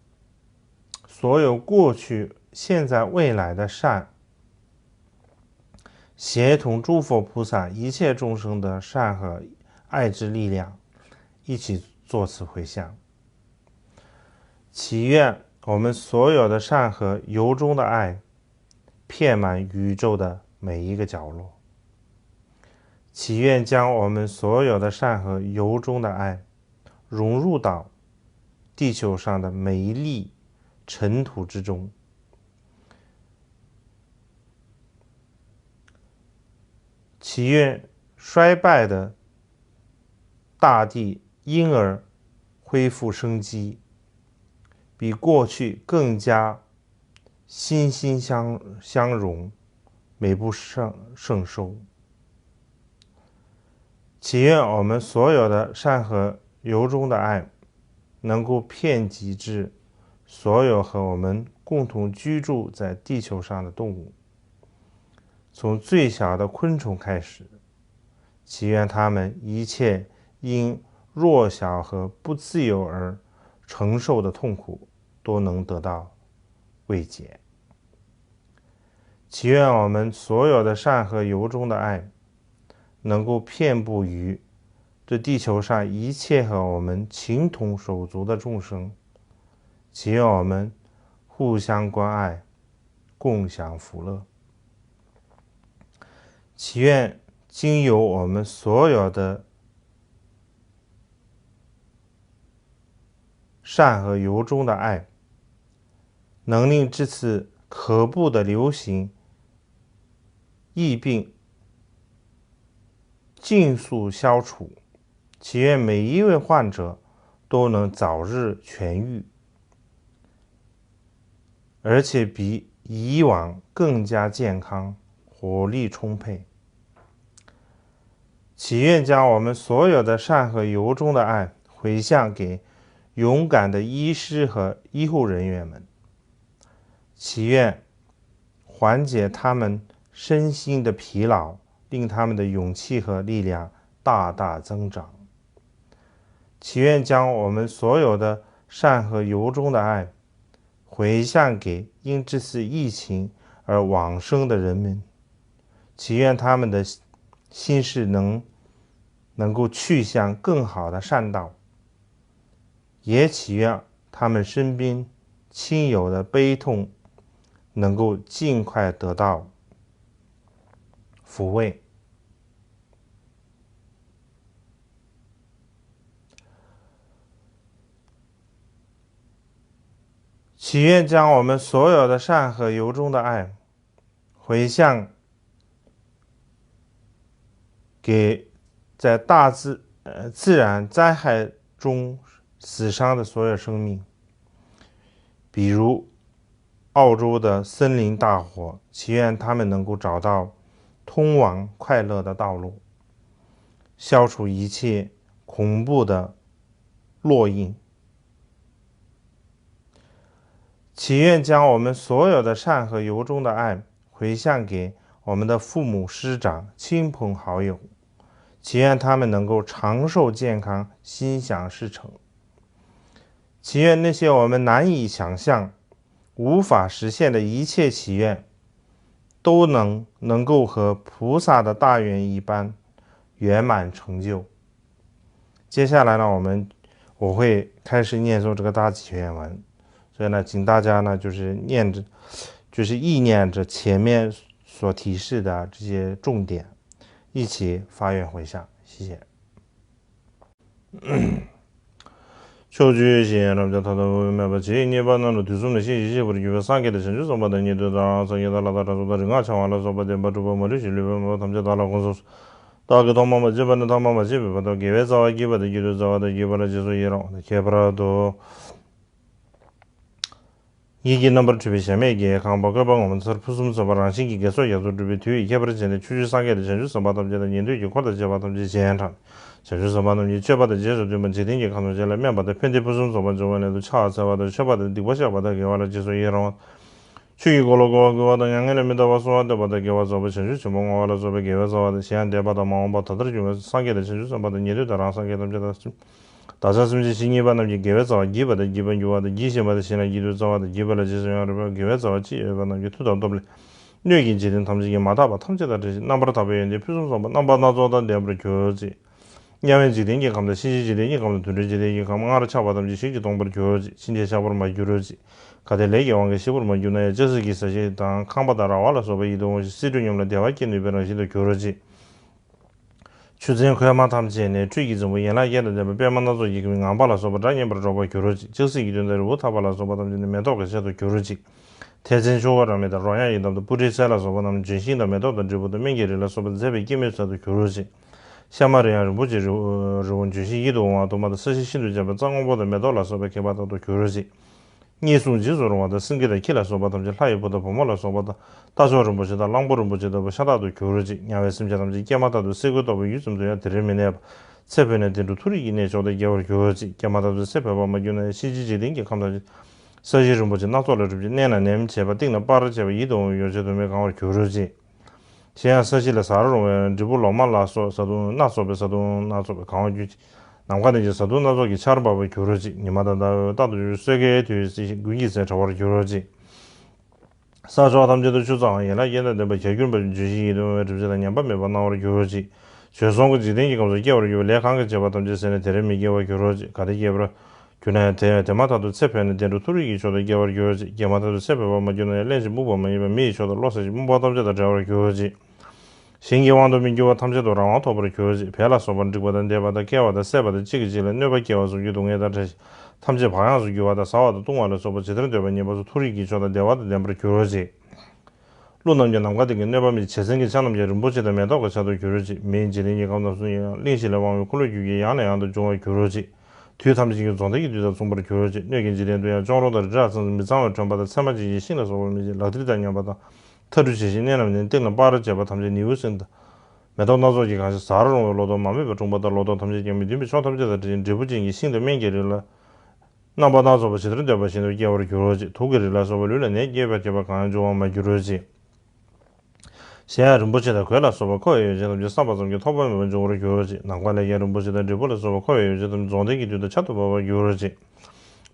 所有过去、现在、未来的善，协同诸佛菩萨、一切众生的善和爱之力量，一起作此回向。祈愿我们所有的善和由衷的爱，遍满宇宙的每一个角落。祈愿将我们所有的善和由衷的爱，融入到地球上的每一粒尘土之中。祈愿衰败的大地因而恢复生机，比过去更加欣欣相相融，美不胜胜收。祈愿我们所有的善和由衷的爱，能够遍及至所有和我们共同居住在地球上的动物，从最小的昆虫开始，祈愿他们一切因弱小和不自由而承受的痛苦都能得到慰藉。祈愿我们所有的善和由衷的爱，能够遍布于这地球上一切和我们情同手足的众生。祈愿我们互相关爱，共享福乐。祈愿经由我们所有的善和由衷的爱，能令这次可怖的流行疫病尽速消除。祈愿每一位患者都能早日痊愈，而且比以往更加健康，活力充沛。祈愿将我们所有的善和由衷的爱回向给勇敢的医师和医护人员们。祈愿缓解他们身心的疲劳，令他们的勇气和力量大大增长。祈愿将我们所有的善和由衷的爱回向给因这次疫情而往生的人们，祈愿他们的心事能能够去向更好的善道，也祈愿他们身边亲友的悲痛能够尽快得到抚慰。祈愿将我们所有的善和由衷的爱回向给在大自呃自然灾害中死伤的所有生命，比如澳洲的森林大火，祈愿他们能够找到通往快乐的道路，消除一切恐怖的烙印。祈愿将我们所有的善和由衷的爱回向给我们的父母师长、亲朋好友，祈愿他们能够长寿健康、心想事成。祈愿那些我们难以想象、无法实现的一切祈愿，都能能够和菩萨的大愿一般圆满成就。接下来呢，我们我会开始念诵这个大祈愿文，所以呢，请大家呢就是念着，就是意念着前面所提示的这些重点，一起发愿回向。谢谢。ཕྱོགས་བཅུའི་གཞན་ཡང་རབ་འབྱམས་ཐ་དད་དབུ་མ་མེད་པ་ཇི་སྙེད་པ་རྣམས་ལ་དུས་གསུམ་ནས་ཤེས་བཞིན་གཤེགས་པར་གྱུར་པའི་སངས་རྒྱས་དང་བྱང་ཆུབ་སེམས་དཔའ་དང་ཉན་ཐོས་དང་སངས་རྒྱས་དང་ལྷ་དང་དྲང་སྲོང་དང་རིག་སྔགས་འཆང་བ་ལ་སོགས་པ་བདེན་པར་གྲུབ་པ་མ་ལུས་ཤིང་ལུས་པའི་མོས་པ་ཐམས་ཅད་བདག་ལ་དགོངས་སོ། བདག་གིས་ཐོག་མ་མ་མཆིས་པ་ནས་ཐོག་མ་མ་མཆིས་པའི་བར་དུ་དགེ་བའི་རྩ་བ་བགྱིས་པ་དང་བགྱིད་འདོད་རྩ་བ་དང་བགྱིད་པ་ལ་རྗེས་སུ་ཡི་རང་ཁྱད་པར་དུ། ཡིད་ཀྱི་རྣམ་པར་འཕྲུལ་པའི་གཞལ་མེད་ཀྱི་ཁང་པ་བཀོད་པ་ངོ་མཚར་ཕུན་སུམ་ཚོགས་པ་རང་བཞིན་གྱིས་དགེ་ཚོགས་རྒྱ་མཚོ་འགྲུབ་པའི་མཐུ་ཡིས་ཁྱད་པར་ཅན་དེ་ཕྱོགས་བཅུའི་སངས་རྒྱས་དང་བྱང་ཆུབ་སེམས་དཔའ་ཐམས་ཅད་དང་ཉན་ཐོས་ཀྱི་འཁོར་དང་བཅས་པ་ཐམས་ཅད་སྤྱན་དྲངས། བྱང་ཆུབ་སེམས་དཔའ་རྣམས་ཀྱི་སྤྱོད་པ་དང་རྗེས་སུ་མཐུན་པ་འཇིག་རྟེན་གྱི་ཁམས་ཐམས་ཅད་ལ་སྨན་པ་དང་ཕན་བདེ་ཕུན་སུམ་ཚོགས་པ་འབྱུང་བའི་སླད་དུ་ཕྱག་འཚལ་བ་དང་མཆོད་པ་དང་སྡིག་པ་བཤགས་པ་དང་དགེ་བ་ལ་རྗེས་སུ་ཡི་རང་བ། ཆོས་ཀྱི་འཁོར་ལོ་བསྐོར་བར་བསྐུལ་བ་དང་མྱ་ངན་ལས་མི་འདའ་བར་གསོལ་བ་འདེབས་པ་དང་དགེ་བ་རྫོགས་པ་བྱང་ཆུབ་ཆེན་པོ་བསྔོ་བ་ལ་སོགས་པའི་དགེ་བའི་རྩ་བ་དང་གཞན་ཡང་འདས་པ་དང་མ་འོངས་པ་ད་ལྟར་བྱུང་བའི་སངས་རྒྱས་དང་བྱང་ཆུབ་སེམས་དཔའ་དང་ཉན་ཐོས་དང་རང་སངས་རྒྱས་ཐམས་ཅད་དང་ བདག་ཅག་སེམས་ཅན་ཇི་སྙེད་པ་རྣམས་ཀྱི་དགེ་བའི་རྩ་བ་བགྱིས་པ་དང་བགྱིས་པར་འགྱུར་བ་དང་། བགྱིས་བཞིན་པ་དང་། གཞན་ལ་བགྱིད་དུ་སྩལ་བ་དང་། བགྱིས་པ་ལ་རྗེས་སུ་ཡང་རེ་བའི་དགེ་བའི་རྩ་བ་ཅི་ཡོད་པ་རྣམས་ཀྱི་མཐུ་དང་སྟོབས་ལས། སྣོད་ཀྱི་འཇིག་རྟེན་ཐམས་ཅད་ཀྱི་མ་དག་པ་ཐམས་ཅད་དང་བྲལ་ཞིང་། རྣམ་པར་དག་པའི་ཡོན་ཏན་ཕུན་སུམ་ཚོགས་པ་རྣམ་པ་སྣ་ཚོགས་དང་ལྡན་པར་གྱུར་ཅིག། དམྱལ་བའི་འཇིག་རྟེན་གྱི་ཁམས་དང་། གཤིན་རྗེའི་འཇིག་རྟེན་གྱི་ཁམས་དང་། དུད་འགྲོའི་འཇིག་རྟེན་གྱི་ཁམས། སྔར་ཆགས་པ་ཐམས་ཅད་ཞིག་གིས་སྟོངས་པར་གྱུར་ཅིག། ཕྱིན་ཆད་ཆགས་པར་མ་གྱུར་ཅིག། གལ་ཏེ་ལས་ཀྱི་དབང་གིས་ཞིག་པར་མ་གྱུར་ན་ཡང་། ལྕགས་སྲེག་གི་ས་གཞི་དང་། ཁང་པ་དང་། ར་བ་ལ་སོགས་པ་ཡིད་དུ་འོང་ཞིང་། བསིལ་དྲོད་ཉམས་ལ་བདེ་བ་སྐྱེ་ནུས་པའི་རང་བཞིན་དུ་གྱུར་ཅིག། ཆུ་ཚན་ཁོལ་མ་ཐམས་ཅད་ནས། ཁྲུས་ཀྱི་རྫིང་བུ་ཡན་ལག་བརྒྱད་དང་ལྡན་པ། པདྨ་སྣ་ཚོགས་ཀྱི་ངང་པ་ལ་སོགས་པ་སྒྲ་སྙན་པར་སྒྲོག་པར་གྱུར་ཅིག། ལྕགས་སྲེག་གི་མདུང་དང་། རིལ་བུ་འཐག་པ་ལ་སོགས་པ་ཐམས་ཅད་ནི་མེ་ཏོག་གི་ཚལ་དུ་གྱུར་ཅིག། ཐལ་ཚན་ཆུ་འོ་ར་མེ་དང་། རོ་མྱགས་ཡི་དམ་དང་། སྤུ་གྲིའི་ཚལ་ལ་སོགས་པ་རྣམས་ལྗོན་ཤིང་དང་། མེ་ཏོག་དང་། འབྲས་བུ་དང་། སྨན་གྱི་རིགས་ལ་སོགས་པ་མཛེས་པའི་སྐྱེད་མོས་ཚལ་དུ་གྱུར་ཅིག། ཤ་མ་རི་ཡང་རིན་པོ་ཆེའི་རི་བོ། རི་བོ་ལྗོན་ཤིང་ཡིད་དུ་འོང་བ་དུ་མ་དང་། ས་གཞི་ཤིན་ཏུ་འཇམ་པའི་རྩྭ་སྔོན་པོ་དང་། མེ་ཏོག་ལ་སོགས་པའི་ཁྱད་པར་དག་ཏུ་གྱུར་ཅིག། གཉིས་སྲུང་འཇིགས་སུ་རུང་བ་དང་། སེང་གེ་དང་ཁྱི་ལ་སོགས་པ་ཐམས་ཅད་ལྷ་ཡི་བུ་དང་བུ་མོ་ལ་སོགས་པ་དང་། རྟ་མཆོག་རིན་པོ་ཆེ་དང་། གླང་པོ་རིན་པོ་ཆེ་ལྟ་བུ་ཤ་སྟག་ཏུ་གྱུར་ཅིག། དམྱལ་བའི་སེམས་ཅན་ཐམས་ཅད་སྐྱེས་མ་ཐག་ཏུ་སེ་གོལ་གཏོགས་པའི་ཡུད་ཙམ་དུ་ཡང་དེ་རིང་མི་གནས་པ། ཚེ་འཕོས་ནས་བདེ་འགྲོ་མཐོ་རིས་ཀྱི་གནས་མཆོག་ཏུ་སྐྱེ་བར་གྱུར་ཅིག། སྐྱེས་མ་ཐག་ཏུ་ཚེ་འཕོས་པར་མ་གྱུར་ན་ཡང་། གཤིན་རྗེའི་འཇིག་རྟེན་གྱི་ཁམས་ཐམས་ཅད་ས་གཞི་རིན་པོ་ཆེ་སྣ་ཚོགས་ལས་གྲུབ་ཅིང་། གནས་ལ་ནེམ་བྱེད་པ། གཏིང་ལ་སྤར་བྱེད་པ། ཡིད་དུ་འོང་བའི་ཡོ་བྱད་དུ་མས་གང་བར་གྱུར་ཅིག། གཞན་ཡང་ས་གཞི་ལ་ཟ་རུང་བའི་འབྲས་བུ་ལོ་མ་ལ་སོགས་བཟའ་བཏུང་སྣ་ཚོགས་པའི་བཟའ་བཏུང་སྣ་ཚོགས་པས་གང་བར་གྱུར་ཅིག། ནམ་མཁའ་ལྡན་གྱི་བཟའ་བཏུང་སྣ་ཚོགས་ཀྱི་ཆར་འབབ་པར་གྱུར་ཅིག། ཉི་མ་དང་ཟླ་བས་རྟག་ཏུ་འཇིགས། སོས་ཀའི་དུས་སུ་དགུན་གྱི་ཚལ་བྲ་བར་གྱུར་ཅིག། ས་ཕྱོགས་ཐམས་ཅད་དུ་ཆུ་གཙང་བ་ཡན་ལག་བརྒྱད་དང་ལྡན་པ་གྱ་གྱུར་པ་ལྗོན་ཤིང་ཡིད་དུ་འོང་བའི་གྲིབ་བྱེད་དང་ཉམས་པ་མེད་པར་སྣང་བར་གྱུར་ཅིག། བྱོལ་སོང་གི་འཇིག་རྟེན་གྱི་ཁམས་སུ་སྐྱེ་བར་འགྱུར་བའི་ལས་གང་གིས་བྱས་པ་ཐམས་ཅད་ཟད་ནས་དེ་རིང་མི་སྐྱེ་བར་གྱུར་ཅིག། གལ་ཏེ་སྐྱེས་པར་གྱུར་ན་ཡང་དེ་དེ་མ་ཐག་ཏུ་ཚེ་འཕོས་ནས་བདེ་འགྲོ་མཐོ་རིས་ཀྱི་མཆོག་ཏུ་སྐྱེ་བར་གྱུར་ཅིག། སྐྱེས་མ་ཐག་ཏུ་ཚེ་འཕོས་པར་མ་གྱུར་ན་ཡང་། རླན་ཞིང་སྨུག་པ་མ་ཡིན་པ་མི་ཡི་མཆོག་དང་། བློ་གསལ་ཞིང་རྨུགས་པ་ཐམས་ཅད་དང་བྲལ་བར་གྱུར་ཅིག། གཞན་གྱི་དབང་དུ་མི་འགྱུར་བ་ཐམས་ཅད་དུ་རང་དབང་ཐོབ་པར་གྱུར་ཅིག། བལ་ལ་སོགས་པ་འགྲིག་པ་དང་འདེད་པ་དང་བཀལ་བ་དང་བསད་པ་དང་གཅིག་གིས་གཅིག་ལ་གནོད་པ་བསྐྱལ་བ་སོགས་ཀྱི་སྡུག་བསྔལ་དང་བྲལ་ཞིང་ཐམས་ཅད་བག་ཡངས་སུ་གྱུར་པ་དང་། ཟ་བ་དང་བཏུང་བ་ལ་སོགས་པ་ཇི་ལྟར་འདོད་པ་མཉེས་པ་སོགས་མཐོ་རིས་ཀྱི་མཆོག་དང་བདེ་བ་དང་ལྡན་པར་གྱུར་ཅིག། ཀླུ་རྣམས་ཀྱང་ནམ་མཁའ་སྟེང་གི་གནོད་པ་མེད། བྱད་བཟང་གི་ཆ་རྣམས་ཀྱང་རིན་པོ་ཆེ་དང་མེ་ཏོག་གི་ཆར་དུ་གྱུར་ཅིག། མིའི་འཇིག་རྟེན་གྱི་ཁམས་རྣམས་སུ་ཡང་གླིང་བཞི་ལས་དབང་བའི་འཁོར་ལོས་སྒྱུར་མཁན་ཡང་ནས་ཡང་དུ་འབྱུང་བར་གྱུར་ཅིག། དུས་ཐམས་ཅད་ཀྱི་རྫོགས་ལྡན་གྱི་དུས་དང་མཚུངས་པར་གྱུར་ཅིག། སྣོད་ཀྱི་འཇིག་རྟེན་དུ་ཡང་གཅོང་རོང་དང་། རི་བྲག་ཚང་། མི་གཙང་བའི་ཁྲོན་པ་དང་། ཚེར་མ་ཅན་གྱི་ཤིང་ལ་སོགས་པ་མི་ཞིག། ལག་མཐིལ་དང་མཉམ་པ་དང་། ཐ་གྲུ་བྱད་བཞིན་གནས་རྣམས་ནི། སྟེང་ལ་སྤར་བྱེད་པ་ཐམས་ཅད་ནི། འོད་ཟེར་དང་མེ་ཏོག་སྣ་ཚོགས་ཀྱིས་གང་ཞིང་། ཟ་རུང་བའི་ལོ་ཏོག་མ་རྨོས་པའི་འཁྲུངས་པ་དང་། ལོ་ཏོག་ཐམས་ཅད་ཀྱང་མི་མཐུན་པའི་ཕྱོགས་ཐམས་ཅད་དང་བྲལ་ཞིང་། འབྲས་བུ་ཅན་གྱི་ཤིང་དང་སྨན་གྱི་རིགས་ལ་རྣམ་པ་སྣ་ཚོགས་པ་ཇི་ལྟར་འདོད་པ་བཞིན་དུ་སྐྱེ་བར་གྱུར་ཅིག། དུག་གི་རིགས་ལ་སོགས་པ་ལུས་ལ་ནད་བསྐྱེད་པར་བྱེད་པ་གང་ཡང་འབྱུང་བར་མ་གྱུར་ཅིག། གཞན་ཡང་རིན་པོ་ཆེ་དང་གོས་ལ་སོགས་པ་མཁོ་བའི་ཡོ་བྱད་ཐམས་ཅད་བསམ་པ་ཙམ་གྱིས་ཐོབ་པ་མེད་པར་འབྱུང་བར་གྱུར་ཅིག། ནམ་མཁའ་ལས་ཀྱང་རིན་པོ་ཆེ་དང་འབྲས་བུ་ལ་སོགས་པ་མཁོ་བའི་ཡོ་བྱད་ཐམས་ཅད་རྫོགས་ལྡན་གྱི་དུས་དང་ཆར་དུ་བབ་པར་གྱུར་ཅིག།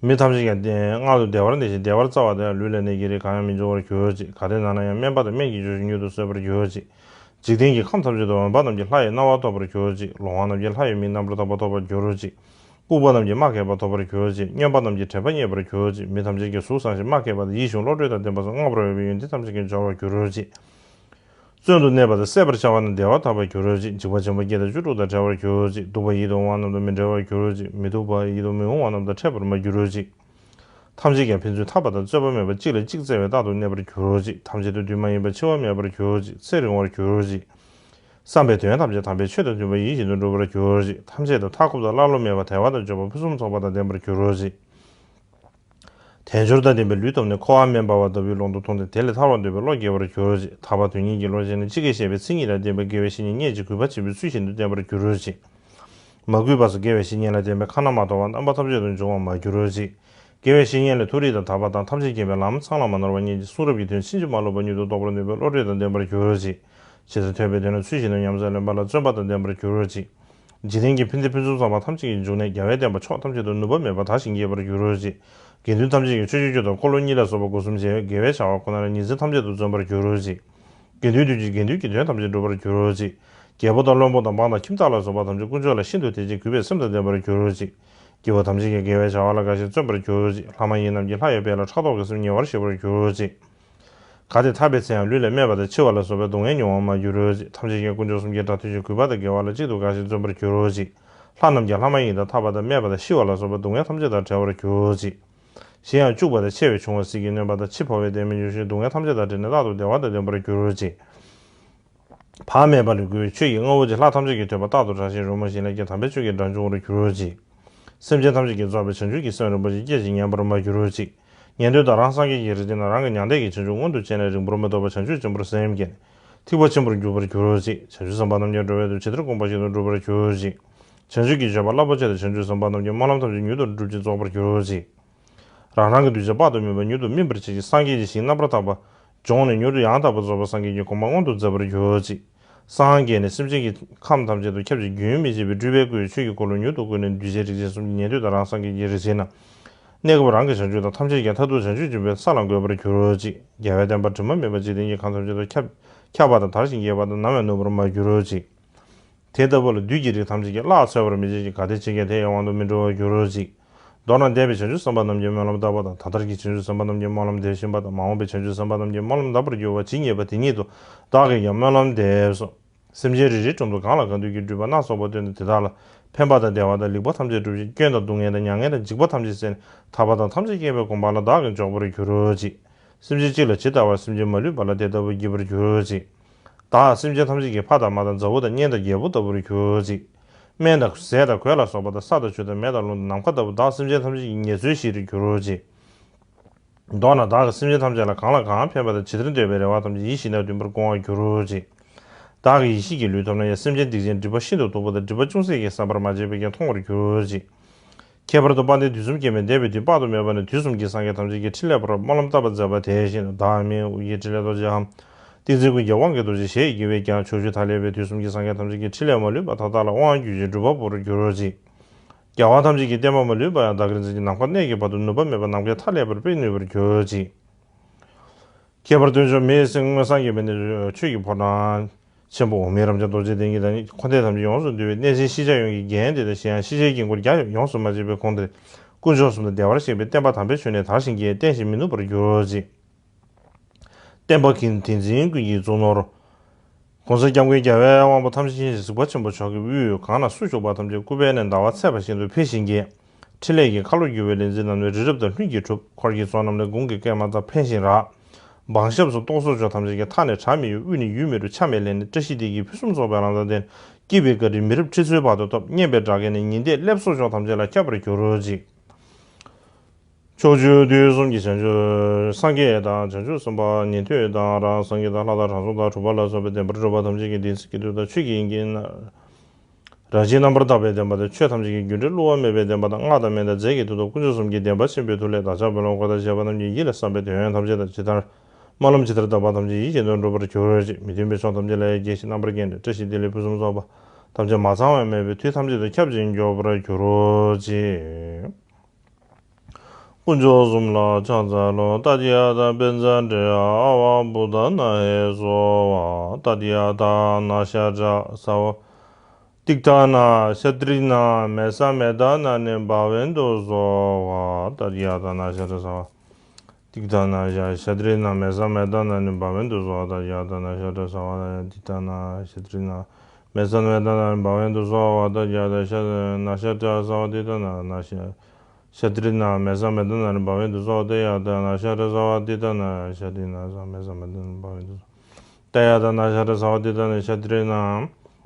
མི་ཐམས་ཅད་ཀྱང་མངལ་དུ་བདེ་བར་འདུས་ཤིང་བདེ་བར་བཙའ་བ་དང་། ལུས་ལ་ནད་ཀྱི་རིགས་གང་ཡང་མི་འབྱུང་བར་གྱུར་ཅིག། གལ་ཏེ་ན་ན་ཡང་སྨན་པ་དང་སྨན་གྱི་ཆོས་སུ་མྱུར་དུ་གསོད་པར་གྱུར་ཅིག། འཇིག་རྟེན་གྱི་ཁམས་ཐམས་ཅད་དུ་འོན་པ་རྣམས་ཀྱིས་ལྷ་ཡི་རྣ་བ་ཐོས་པར་གྱུར་ཅིག། ལོང་བ་རྣམས་ཀྱིས་ལྷ་ཡི་མིག་རྣམ་པར་དག་པ་ཐོས་པར་གྱུར་ཅིག། ལྐུགས་པ་རྣམས་ཀྱིས་སྨྲ་མཁས་པ་ཐོས་པར་གྱུར་ཅིག། སྨྱོན་པ་རྣམས་ཀྱིས་དྲན་པ་རྙེད་པར་གྱུར་ཅིག། མི་ཐམས་ཅད་ཀྱིས་གཟུགས་བཟང་ཞིང་སྨྲ་མཁས་པ་དང་། ཡིད་གཞུངས་བློ་གྲོས་དང་ལྡན་པ་སོགས་སྔར་བབས་པའི་ཡོན་ཏན་ཐམས་ཅད་ཀྱང་འབྱོར་བར་གྱུར་ཅིག། བཙོན་དུ་གནས་པ་དང་བསད་པར་བྱ་བ་རྣམས་བདེ་བར་ཐར་པར་གྱུར་ཅིག། འཇིགས་པ་ཆེན་པོ་བརྒྱད་དང་བཅུ་དྲུག་དང་བྲལ་བར་གྱུར་ཅིག། སྡུག་པ་ཡིད་དུ་འོང་བ་རྣམས་དང་མི་འབྲལ་བར་གྱུར་ཅིག། མི་སྡུག་པ་ཡིད་དུ་མི་འོང་བ་རྣམས་དང་འཕྲད་པར་མ་གྱུར་ཅིག། ཐམས་ཅད་ཀྱང་ཕན་ཚུན་འཐབ་པ་དང་རྩོད་པ་མེད་པར་གཅིག་ལ་གཅིག་བརྩེ་བས་རྟག་ཏུ་གནས་པར་གྱུར་ཅིག། ཐམས་ཅད་དུ་དུས་མ་ཡིན་པར་འཆི་བ་མེད་པར་གྱུར་ཅིག། ཚེ་རིང་བར་གྱུར་ཅིག། བསམ་པའི་དོན་ཐམས་ཅད་དམ་པའི་ཆོས་དང་མཐུན་པ་ཡིད་བཞིན་དུ་འགྲུབ་པར་གྱུར་ཅིག། ཐམས་ཅད་དུ་མཐའ་འཁོབ་དང་ཀླ་ཀློ་མེད་པ་དལ་བ་དང་འབྱོར་པ་ཕུན་སུམ་ཚོགས་པ་དང་ལྡན་པར་གྱུར་ཅིག། དལ་འབྱོར་དང་ལྡན་པའི་ལུས་ཐོབ་ནས། འཁོར་བ་མེ་འབར་བ་ལྟ་བུའི་ལམ་དུ་ཐོན་ཏེ། དེ་ལས་ཐར་བར་འདོད་པའི་བློ་སྐྱེ་བར་གྱུར་ཅིག། ཐར་པ་དོན་གཉེར་གྱི་བློ་སྐྱེས་ནས། ཅི་སྐད་བཤད་པའི་མཚན་ཉིད་ལ་བརྟེན་པའི་དགེ་བའི་བཤེས་གཉེན་རྙེད་ཅིང་གུས་པ་བྱེད་པའི་ཚུལ་བཞིན་དུ་བསྟེན་པར་གྱུར་ཅིག། མ་གུས་པ་སོགས་དགེ་བའི་བཤེས་གཉེན་ལ་བརྟེན་པའི་ཁ་ན་མ་ཐོ་བ་རྣམ་པ་ཐམས་ཅད་དུ་འབྱུང་བར་མ་གྱུར་ཅིག། དགེ་བའི་བཤེས་གཉེན་ལས་མཐོ་རིས་དང་ཐར་པ་དང་། ཐམས་ཅད་མཁྱེན་པའི་ལམ་ཚང་ལ་མ་ནོར་བ་རྙེད་ཅིང་། གསུང་རབ་ཀྱི་དོན་ཕྱིན་ཅི་མ་ལོག་པ་མྱུར་དུ་རྟོགས་པར་ནུས་པའི་བློ་གྲོས་དང་ལྡན་པར་གྱུར་ཅིག། ཇི་ལྟར་ཐོས་པའི་དོན་ལ་ཚུལ་བཞིན་དུ་ཉམས་སུ་ལེན་པ་ལ་བརྩོན་པ་དང་ལྡན་པར་གྱུར་ཅིག། འཇིག་རྟེན་གྱི་ཕན་བདེ་ཕུན་སུམ་ཚོགས་པ་ཐམས་ཅད་ཀྱི་འབྱུང་གནས་རྒྱལ་བའི་བསྟན་པ་ཕྱོགས་ཐམས་ཅད་དུ་ནུས་པ་མེད་པར་དར་ཞིང་རྒྱས་པར་གྱུར་ཅིག། དགེ་འདུན་ཐམས་ཅད་ཀྱིས་ཆོས་སྤྱོད་རྒྱུ་དང་འཁོར་ལོ་གཉིས་ལ་སོགས་པ་སྒོ་གསུམ་བྱས་པའི་དགེ་བའི་བྱ་བ་ཁོ་ན་ལ་ཉིན་མཚན་ཐམས་ཅད་དུ་བརྩོན་པར་གྱུར་ཅིག། དགེ་འདུན་དུས་ཀྱི་དགེ་འདུན་གྱི་དོན་ཐམས་ཅད་འགྲུབ་པར་གྱུར་ཅིག། རྒྱལ་པོ་དང་བློན་པོ་དང་འབངས་དང་ཁྱིམ་བདག་ལ་སོགས་པ་ཐམས་ཅད་དཀོན་མཆོག་ལ་ཤིན་ཏུ་དད་ཅིང་གུས་པའི་སེམས་དང་ལྡན་པར་གྱུར་ཅིག། སྐྱེ་བོ་ཐམས་ཅད་ཀྱིས་དགེ་བའི་བྱ་བ་ལ་དགའ་ཞིང་བརྩོན་པར་གྱུར་ཅིག། ལྷ་མ་ཡིན་རྣམས་ཀྱིས་ལྷ་ཡི་དཔལ་ལ་ཕྲག་དོག་གི་སེམས་ཉེ་བར་ཞི་བར་གྱུར་ཅིག། གལ་ཏེ་ཐར་པའི་ཚེ་ཡང་ལུས་ལ་སྨད་པ་དང་འཆི་བ་ལ་སོགས་པའི་སྡུག་བསྔལ་མྱོང་བར་མ་གྱུར་ཅིག། ཐམས་ཅད་ཀྱང་དཀོན་མཆོག་གསུམ་གྱི་སྒྲ་ཐོས་ཤིང་གུས་པ་དང་དགེ་བ་ལ་གཅིག་ཏུ་དགའ་ཞིང་བརྩོན་པར་གྱུར་ཅིག། ལྷ་རྣམས་ཀྱང་ལྷ་མ་ཡིན་དང་ཐར་པ་དང་སྨད་པ་དང་ཤི་བ་ལ་སོགས་པའི་སྡུག་བསྔལ་ཐམས་ཅད་དང་བྲལ་བར་གྱུར་ཅིག། གཞན་ཡང་སྐྱུག་པ་དང་མཆེ་བས་ཕྱུང་བ། ཟིལ་གྱིས་གནོན་པ་དང་། འཆི་འཕོ་བའི་བདེ་མི་འབྱུང་ཞིང་། སྡུག་བསྔལ་ཐམས་ཅད་དང་བྲལ་ནས་རྟག་ཏུ་བདེ་བ་དང་ལྡན་པར་གྱུར་ཅིག། བག་མེད་པ་ལས་གུས་པའི་ཆོས་ཀྱི་རྔ་བོ་ཆེ་ལྷ་ཐམས་ཅད་ཀྱིས་ཐོས་པ་རྟག་ཏུ་གྲགས་ཤིང་རོལ་མོ་བཞིན་ལས་ཀྱང་དམ་པའི་ཆོས་ཀྱི་སྒྲ་འབྱུང་བར་གྱུར་ཅིག། སེམས་ཅན་ཐམས་ཅད་ཀྱིས་རྫོགས་པའི་བྱང་ཆུབ་ཀྱི་སེམས་རིན་པོ་ཆེ་སྐད་ཅིག་ཉམས་པར་མ་གྱུར་ཅིག། ཉན་ཐོས་དང་རང་སངས་རྒྱས་ཀྱི་རིགས་ཀྱིས་ནི། རང་གི་མྱང་འདས་ཀྱི་བྱང་ཆུབ་མངོན་དུ་བྱས་ནས། རིང་པོར་མི་ཐོགས་པར་བྱང་ཆུབ་ཆེན་པོར་སེམས་བསྐྱེད་ནས། ཐེག་པ་ཆེན་པོར་འཇུག་པར་གྱུར་ཅིག། བྱང་ཆུབ་སེམས་དཔའ་རྣམས་ཀྱང་འགྲོ་བའི་དོན་ཇི་ལྟར་དགོངས་པ་བཞིན་དུ་འགྲུབ་པར་གྱུར་ཅིག། བྱང་ཆུབ་ཀྱི་སྤྱོད་པ་རླབས་པོ་ཆེ་དང་། བྱང་ཆུབ་སེམས་དཔའ་རྣམས་ཀྱི་སྨོན་ལམ་ཐམས་ཅད་མྱུར་དུ་འགྲུབ་ཅིང་རྫོགས་པར་གྱུར་ཅིག། རང་རང་གི་གདུལ་བྱ་དཔག་ཏུ་མེད་པ་མྱུར་དུ་སྨིན་པར་བྱེད་ཅིང་། སངས་རྒྱས་ཀྱི་ཞིང་རྣམ་པར་དག་པ་འབྱོངས་ནས། མྱུར་དུ་ཡང་དག་པར་རྫོགས་པའི་སངས་རྒྱས་ཀྱི་གོ་འཕང་མངོན་དུ་མཛད་པར་གྱུར་ཅིག། སངས་རྒྱས་ནས་སེམས་ཅན་གྱི་ཁམས་ཐམས་ཅད་དུ་ཁྱབ་ཅིང་རྒྱུན་མི་འཆད་པའི་སྤྲུལ་པའི་སྐུ་ཡི་ཆོས་ཀྱི་འཁོར་ལོ་མྱུར་དུ་བསྐོར་ནས་གདུལ་བྱའི་རིགས་ཅན་གསུམ་གྱི་ཉན་ཐོས་དང་རང་སངས་རྒྱས་ཀྱི་རིགས་ཅན་རྣམས། གནས་སྐབས་རང་གི་བྱང་ཆུབ་དང་། ཐམས་ཅད་ཀྱང་མཐར་ཐུག་བྱང་ཆུབ་འབྱོངས་པའི་ས་ལ་འགོད་པར་གྱུར་ཅིག། རྒྱལ་བའི་བསྟན་པ་དྲི་མ་མེད་པ་འཇིག་རྟེན་གྱི་ཁམས་ཐམས་ཅད་དུ་ཁྱབ་ཁྱབ་པ་དང་། དར་ཞིང་རྒྱས་པ་དང་། ནམ་ཡང་ནུབ་པར་མ་གྱུར་ཅིག། དེ་ལྟ་བུ་ལ་བདུད་ཀྱི་རིགས་ཐམས་ཅད་ཀྱིས་གླགས་འཚོལ་བར་མི་བྱེད་ཅིང་། གལ་ཏེ་བྱེད་ཀྱང་དེ་ཡང་དབང་དུ་མི་འགྲོ་བར་གྱུར་ཅིག། མདོར་ན་འདས་པའི་བྱང་ཆུབ་སེམས་དཔའ་རྣམས་ཀྱིས་སྨོན་ལམ་བཏབ་པ་དང་། ད་ལྟར་གྱི་བྱང་ཆུབ་སེམས་དཔའ་རྣམས་ཀྱིས་སྨོན་ལམ་འདེབས་བཞིན་པ་དང་། མ་འོངས་པའི་བྱང་ཆུབ་སེམས་དཔའ་རྣམས་ཀྱིས་སྨོན་ལམ་གདབ་པར་འགྱུར་བ་ཇི་སྙེད་པ་དེ་ཉིད་དུ་བདག་གིས་ཀྱང་སྨོན་ལམ་འདེབས་སོ། སེམས་ཅན་རེ་རེའི་དྲུང་དུ་གང་ལ་གང་འདུལ་གྱི་སྒྲུབ་པ་སྣ་ཚོགས་པ་སྟོན་ཏེ། དེ་དག་ལ་ཕན་པ་དང་བདེ་བ་དང་ལེགས་པ་ཐམས་ཅད་སྒྲུབ་ཅིང་། སྐྱོན་དང་སྡུག་བསྔལ་དང་མྱ་ངན་དང་འཇིགས་པ་ཐམས་ཅད་བསལ་ནས། ཐར་པ་དང་ཐམས་ཅད་མཁྱེན་པའི་གོ་འཕང་ལ་བདག་གིས་འཇོག་པར་གྱུར་ཅིག། སེམས་ཅན་གཅིག་ལ་ཇི་ལྟ་བར་སེམས་ཅན་མ་ལུས་པ་ལ་དེ་ལྟ་བུར་བགྱིད་པར་གྱུར་ཅིག། བདག་སེམས་ཅན་ཐམས་ཅད་ཀྱི་ཕ་དང་མ་དང་མཛའ་བོ་དང་གཉེན་དང་རྒྱལ་པོ་ལྟ་བུར་གྱུར་ཅིག། སྨན་དང་ཟས་དང་གོས་ལ་སོགས་པ་དང་། ས་དང་ཆུ་དང་མེ་དང་རླུང་དང་ནམ་མཁའ་ལྟ་བུ་བདག་སེམས་ཅན་ཐམས་ཅད་ཀྱི་ཉེར་འཚོའི་གཞིར་གྱུར་ཅིག། མདོར་ན་བདག་གིས་སེམས་ཅན་ཐམས་ཅད་ལ་གང་ལ་གང་ཕན་པ་དང་ཇི་ལྟར་འདོད་པའི་རེ་བ་ཐམས་ཅད་ཡིད་བཞིན་ནང་དུ་འདུན་པར་དགོངས་པར་གྱུར་ཅིག། བདག་གི་ཡེ་ཤེས་ཀྱི་ལུས་ཐོབ་ན་ཡང་། སེམས་ཅན་སྡིག་ཅན་སྒྲིབ་པ་ཤིན་ཏུ་སྟུག་པོ་དང་། སྒྲིབ་པ་ཅུང་ཟད་ཀྱང་བསམ་པར་མ་བྱས་པས་ཀྱང་མཐོང་བར་གྱུར་ཅིག། ཁྱད་པར་དུ་དཔལ་ལྡན་དུས་གསུམ་མཁྱེན་པས་འདས་པའི་དུས་དཔག་ཏུ་མེད་པ་ནས་དུས་གསུམ་གྱི་སངས་རྒྱས་ཐམས་ཅད་ཀྱི་ཕྲིན་ལས་པར་སྨོན་ལམ་བཏབ་པ་མཛད་པ་དེ་བཞིན་དུ། བདག་མིང་ཨོ་རྒྱན་ཕྲིན་ལས་རྡོ་རྗེའམ། ཏིང་འཛིན་ཀུན་གྱི་དབང་གིས་རྡོ་རྗེ་ཞེས་བགྱི་བས་ཀྱང་། ཕྱོགས་བཅུ་མཐའ་ཀླས་པའི་དུས་གསུམ་གྱི་སངས་རྒྱས་ཐམས་ཅད་ཀྱི་ཕྲིན་ལས་མ་ལུས་པ་མཐའ་དག་ལ་དབང་བསྒྱུར་ཅིང་སྒྲུབ་པ་པོར་གྱུར་ཅིག། རྒྱལ་བ་ཐམས་ཅད་ཀྱི་བསྟན་པ་མ་ལུས་པ་ཡང་། བདག་གིར་འཛིན་ཅིང་ནམ་མཁའ་གནས་ཀྱི་བར་དུ། ནུབ་པ་མེད་པར་ནམ་མཁའི་མཐའ་ཀླས་པར་སྤེལ་ནུས་པར་གྱུར་ཅིག། ཁྱད་པར་སྟོན་མཆོག་མི་ཡི་སེང་སྔོན་སངས་རྒྱས་པའི་གནས། ཆོས་ཀྱི་ཕོ་བྲང་ཆེན་པོ་འོག་མིན་རབ་འབྱམས་རྡོ་རྗེ་གདན་གྱི་བདག་ཉིད། འཁོར་འདས་ཐམས་ཅད་ཡོངས་སུ་འདུལ་བའི་གནས་ཆེན་ཤེས་བྱ་ཡོངས་ཀྱི་རྒྱན་དེ་དང་། གཞན་ཡང་ཤེས་བྱའི་དཀྱིལ་འཁོར་རྒྱ་ཡོངས་སུ་མ་ཆད་པའི་གོང་དེར་དཀོན་མཆོག་གསུམ་དང་བདེ་བར་གཤེགས་པའི་བསྟན་པ་དམ་པའི་ཆོས་ནི་དར་ཞིང་རྒྱས། བརྟན་ཞིང་མི་ནུབ་པར་གྱུར་ཅིག། བསྟན་པ་གི་དེ་འཛིན་ཀུན་གྱི་གཙུག་ནོར་༸གོང་ས་༸སྐྱབས་མགོན་རྒྱལ་བའི་དབང་པོ་ཐམས་ཅད་མཁྱེན་ཅིང་གཟིགས་པ་ཆེན་པོ་མཆོག་གི་དབུས་གང་ན་སུ་བཞུགས་པ་ཐམས་ཅད་སྐུ་པད་ནས་ཟླ་བ་ཚེས་པ་བཞིན་དུ་འཕེལ་ཞིང་རྒྱས། ཕྲིན་ལས་ཀྱི་ཁ་ལོ་བསྒྱུར་བའི་ལས་འཛིན་རྣམས་ནི་རི་རབ་དང་ལྷུན་གྱིས་གྲུབ། འཁོར་གྱི་ཚོགས་རྣམས་ནི་དགུང་གི་སྐར་མ་ལྟར་འཕེལ་ཞིང་རག། འབངས་ཞབས་སུ་གཏོགས་སོགས་མཆོག་ཐམས་ཅད་ཀྱི་མཐའ་ནས་བྲལ་མི་ཡོང་། དབུས་ནས་ཡུལ་མི་རུ་ཆ་མེད་ལས་ནས། བཀྲ་ཤིས་བདེ་སྐྱིད་ཕུན་སུམ་ཚོགས་པའི་ལམ་དང་ལྡན། སྐྱིད་པའི་བཀའ་དྲིན་མི་རབས་ཁྲི་ཚོའི་བར་དུ་ཐོབ། སྙན་པའི་སྒྲ་སྐད་ནི་ཉི་ཟླའི་ཀླད་སོགས་མཆོག་ཐམས་ཅད་ལ་ཁྱབ་པར་གྱུར་ཅིག། ཕྱོགས་བཅུ་དུས་གསུམ་གྱི་བྱང་ཆུབ་སངས་རྒྱས་དང་། བྱང་ཆུབ་སེམས་དཔའ་ཉན་ཐོས་དང་། རང་སངས་རྒྱས་དང་། ལྷ་དང་། དྲང་སྲོང་དང་། གྲུབ་པ་ལ་སོགས་པའི་བདེན་པར་གྲུབ་པ་ཐམས་ཅད་ཀྱི་བདེན་ཚིག་གི་མཐུ་དང་། ཆོས་ཀྱི་དབྱིངས་ཀྱི་རང་བཞིན་རྣམ་པར་དག་པའི་བདེན་པ་དང་། ཆོས་ཐམས་ཅད་ཀྱི་རྒྱུ་འབྲས་བསླུ་བ་མེད་པའི་བདེན་པ་དང་། སྔགས་དང་སྨན་དང་རྫས་ཀྱི་མཐུ་དང་། དཀོན་མཆོག་གསུམ་གྱི་བདེན་པ་ཆེན་པོའི་མཐུ་ལས། བདག་ཅག་དཔོན་སློབ་འཁོར་དང་བཅས་པ་རྣམས་ཀྱི་ཡིད་ལ་བསམ་པའི་དོན་ཡོད་ཐམས་ཅད་དང་། ཇི་ལྟར་སྨོན་ལམ་ཇི་ལྟར་བཏབ་པ་ཐམས་ཅད་ཡིད་བཞིན་དུ་འགྲུབ་པར་གྱུར་ཅིག། མི་མཐུན་པའི་ཕྱོགས་ཐམས་ཅད་ལ་ཡང་རྒྱས་ཤིང་རྣམ་པར་རྒྱས་ནས། བཀྲ་ཤིས་བདེ་ལེགས་ཕུན་སུམ་ཚོགས་པ་ཐམས་ཅད་མ་ཚང་བ་མེད་པའི་མཐུ་ཐམས་ཅད་དང་ཁྱབ་ཅིང་འབྱོངས་པར་གྱུར་ཅིག། དཀོན་མཆོག་གསུམ་ལ་ཕྱག་འཚལ་ལོ། ཏདྱ་ཐཱ། པཉྩ་དྲི་ཡ་ཨ་ཝ་བུདྡྷ་ན་ཧེ་སྭཱ་ཧཱ། ཏདྱ་ཐཱ། ན་ཤ་ཏྲ་ས་ཝ་ཏིག་ཏ་ན་ཤ་ཏྲི་ན་མེ་ས་མེ་ཏ་ན་ནི་བྷ་ཝན་ཏུ་སྭཱ་ཧཱ། ཏདྱ་ཐཱ། ན་ཤ་ཏྲ་ས་ཝ་ཏིག་ཏ་ན་ཤ་ཤ་ཏྲི་ན་མེ་ས་མེ་ཏ་ན་ནི་བྷ་ཝན་ཏུ་སྭཱ་ཧཱ། ཏདྱ་ཐཱ། ན་ཤ་ཏྲ་ས་ཝ་ཏིག་ཏ་ན་ཤ་ཏྲི་ན་མེ་ས་མེ་ཏ་ན་ནི་བྷ་ཝན་ཏུ་སྭཱ་ཧཱ། ཏདྱ་ཐཱ། ན་ཤ་ཏྲ་ས་ཝ་ཏིག་ཏ་ན་ན་ཤ་ཤ་ཏྲི་ན་མེ་ས་མེ་ཏ་ན་ནི་བྷ་ཝན་ཏུ་སྭཱ་ཧཱ། ཏདྱ་ཐཱ། ན་ཤ་ཏྲ་ས་ཝ་ཏིག་ཏ་ན་ཤ་ཏྲི་ན་ས་མེ་ས་མེ་ཏ་ན་བྷ་ཝན་ཏུ་སྭཱ་ཧཱ། ཏདྱ་ཐཱ། ན་ཤ་ཏྲ་ས་ཝ་ཏིག་ཏ་ན་ཤ་ཏྲི་ན་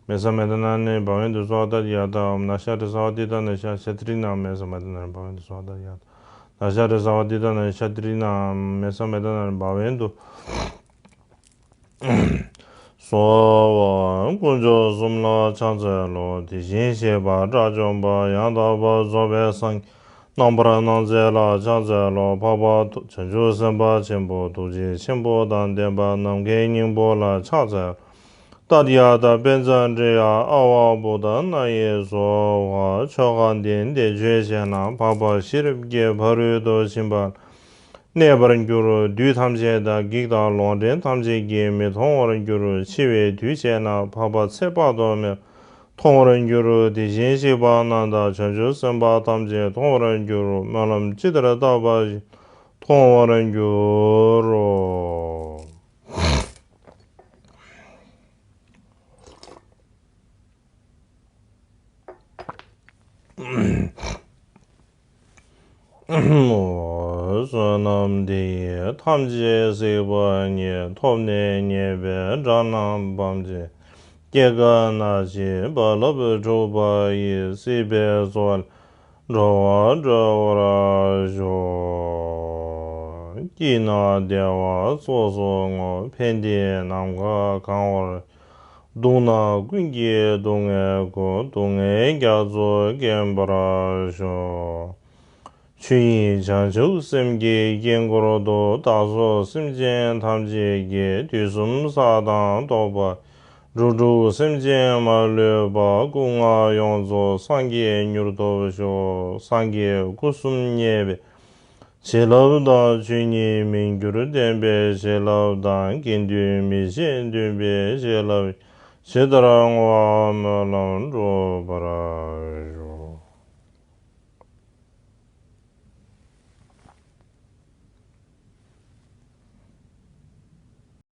མེ་ས་མེ་ཏ་ན་ནི་བྷ་ཝན་ཏུ་སྭཱ་ཧཱ། ཏདྱ་ཐཱ། ན་ཤ་ཏྲ་ས་ཝ་ཏིག་ཏ་ན་ཤ་ཤ་ཏྲི་ན་མེ་ས་མེ་ཏ་ན་ནི་བྷ་ཝན་ཏུ་སྭཱ་ཧཱ། ཏདྱ་ཐཱ། ན་ཤ་ཏྲ་ས་ཝ་ཏིག་ཏ་ན་ཤ་ཏྲི་ན་མེ་ས་མེ་ཏ་ན་ནི་བྷ་ཝན་ཏུ་སྭཱ་ཧཱ། དཀོན་མཆོག་གསུམ་ལ་ཕྱག་འཚལ་ལོ། དེ་བཞིན་གཤེགས་པ་དགྲ་བཅོམ་པ་ཡང་དག་པར་རྫོགས་པའི་སངས་རྣམ་པར་སྣང་མཛད་ལ་ཕྱག་འཚལ་ལོ། འཕགས་པ་བྱང་ཆུབ་སེམས་དཔའ་ཆེན་པོ་ཐུགས་རྗེ་ཆེན་པོ་དང་ལྡན་པ་ནམ་མཁའི་སྙིང་པོ་ལ་ཕྱག་འཚལ་ལོ། ཏདྱ་ཐཱ། པཉྩ་དྲི་ཡ་ཨ་ཝ་བུདྡྷ་ན་ཧེ་སྭཱ་ཧཱ། ཆོས་གང་དེ་འདི་སྤྱོད་བྱས་ན། འཕགས་པ་ཤེས་རབ་ཀྱི་ཕ་རོལ་ཏུ་ཕྱིན་པ་གནས་པར་འགྱུར་རོ། བདུད་ཐམས་ཅད་དང་བགེགས་དང་ལོག་འདྲེན་ཐམས་ཅད་ཀྱིས་མི་མཐོང་བར་འགྱུར་རོ། འཆི་བའི་དུས་བྱས་ན། འཕགས་པ་ཚེ་དཔག་ཏུ་མེད་མཐོང་བར་འགྱུར་རོ། དེ་བཞིན་གཤེགས་པ་རྣམས་དང་བྱང་ཆུབ་སེམས་དཔའ་ཐམས་ཅད་མཐོང་བར་འགྱུར་རོ། སྨོན་ལམ་ཇི་ལྟར་བཏབ་པ་བཞིན་མཐོང་བར་འགྱུར་རོ། བསོད་ནམས་འདི་ཡིས་ཐམས་ཅད་གཟིགས་པ་ཉིད། ཐོབ་ནས་ཉེས་པའི་དགྲ་རྣམས་ཕམ་བྱས། སྐྱེ་རྒ་ན་འཆིའི་རྦ་རླབས་འཁྲུགས་པ་ཡི། སྲིད་པའི་མཚོ་ལས་འགྲོ་བ་སྒྲོལ་བར་ཤོག། སྐྱིད་ན་བདེ་བ་ཚོགས་སུ་བསྔོ། ཕན་བདེའི་ནམ་མཁའ་གང་བར། སྡུག་ན་ཀུན་གྱི་སྡུག་བསྔལ་ཀུན། སྡུག་བསྔལ་རྒྱ་མཚོ་སྐེམ་པར་ཤོག། ཆོས་དབྱིངས་བྱང་ཆུབ་སེམས་ཀྱི་དཀྱིལ་འཁོར་དུ། བདག་སོགས་སེམས་ཅན་ཐམས་ཅད་ཀྱིས། དུས་གསུམ་བསགས་དང་རྟོགས་པ། འགྲོ་དྲུག་སེམས་ཅན་མ་ལུས་པ། སྐུ་ལྔ་ཡོངས་རྫོགས་སངས་རྒྱས་མྱུར་ཐོབ་ཤོག། སངས་རྒྱས་སྐུ་གསུམ་བརྙེས་པའི་བྱིན་རླབས་དང་། ཆོས་ཉིད་མི་འགྱུར་བདེན་པའི་བྱིན་རླབས་དང་། དགེ་འདུན་མི་ཕྱེད་འདུན་པའི་བྱིན་རླབས། ཇི་ལྟར་བསྔོ་བ་སྨོན་ལམ་འགྲུབ་པར་ཤོག།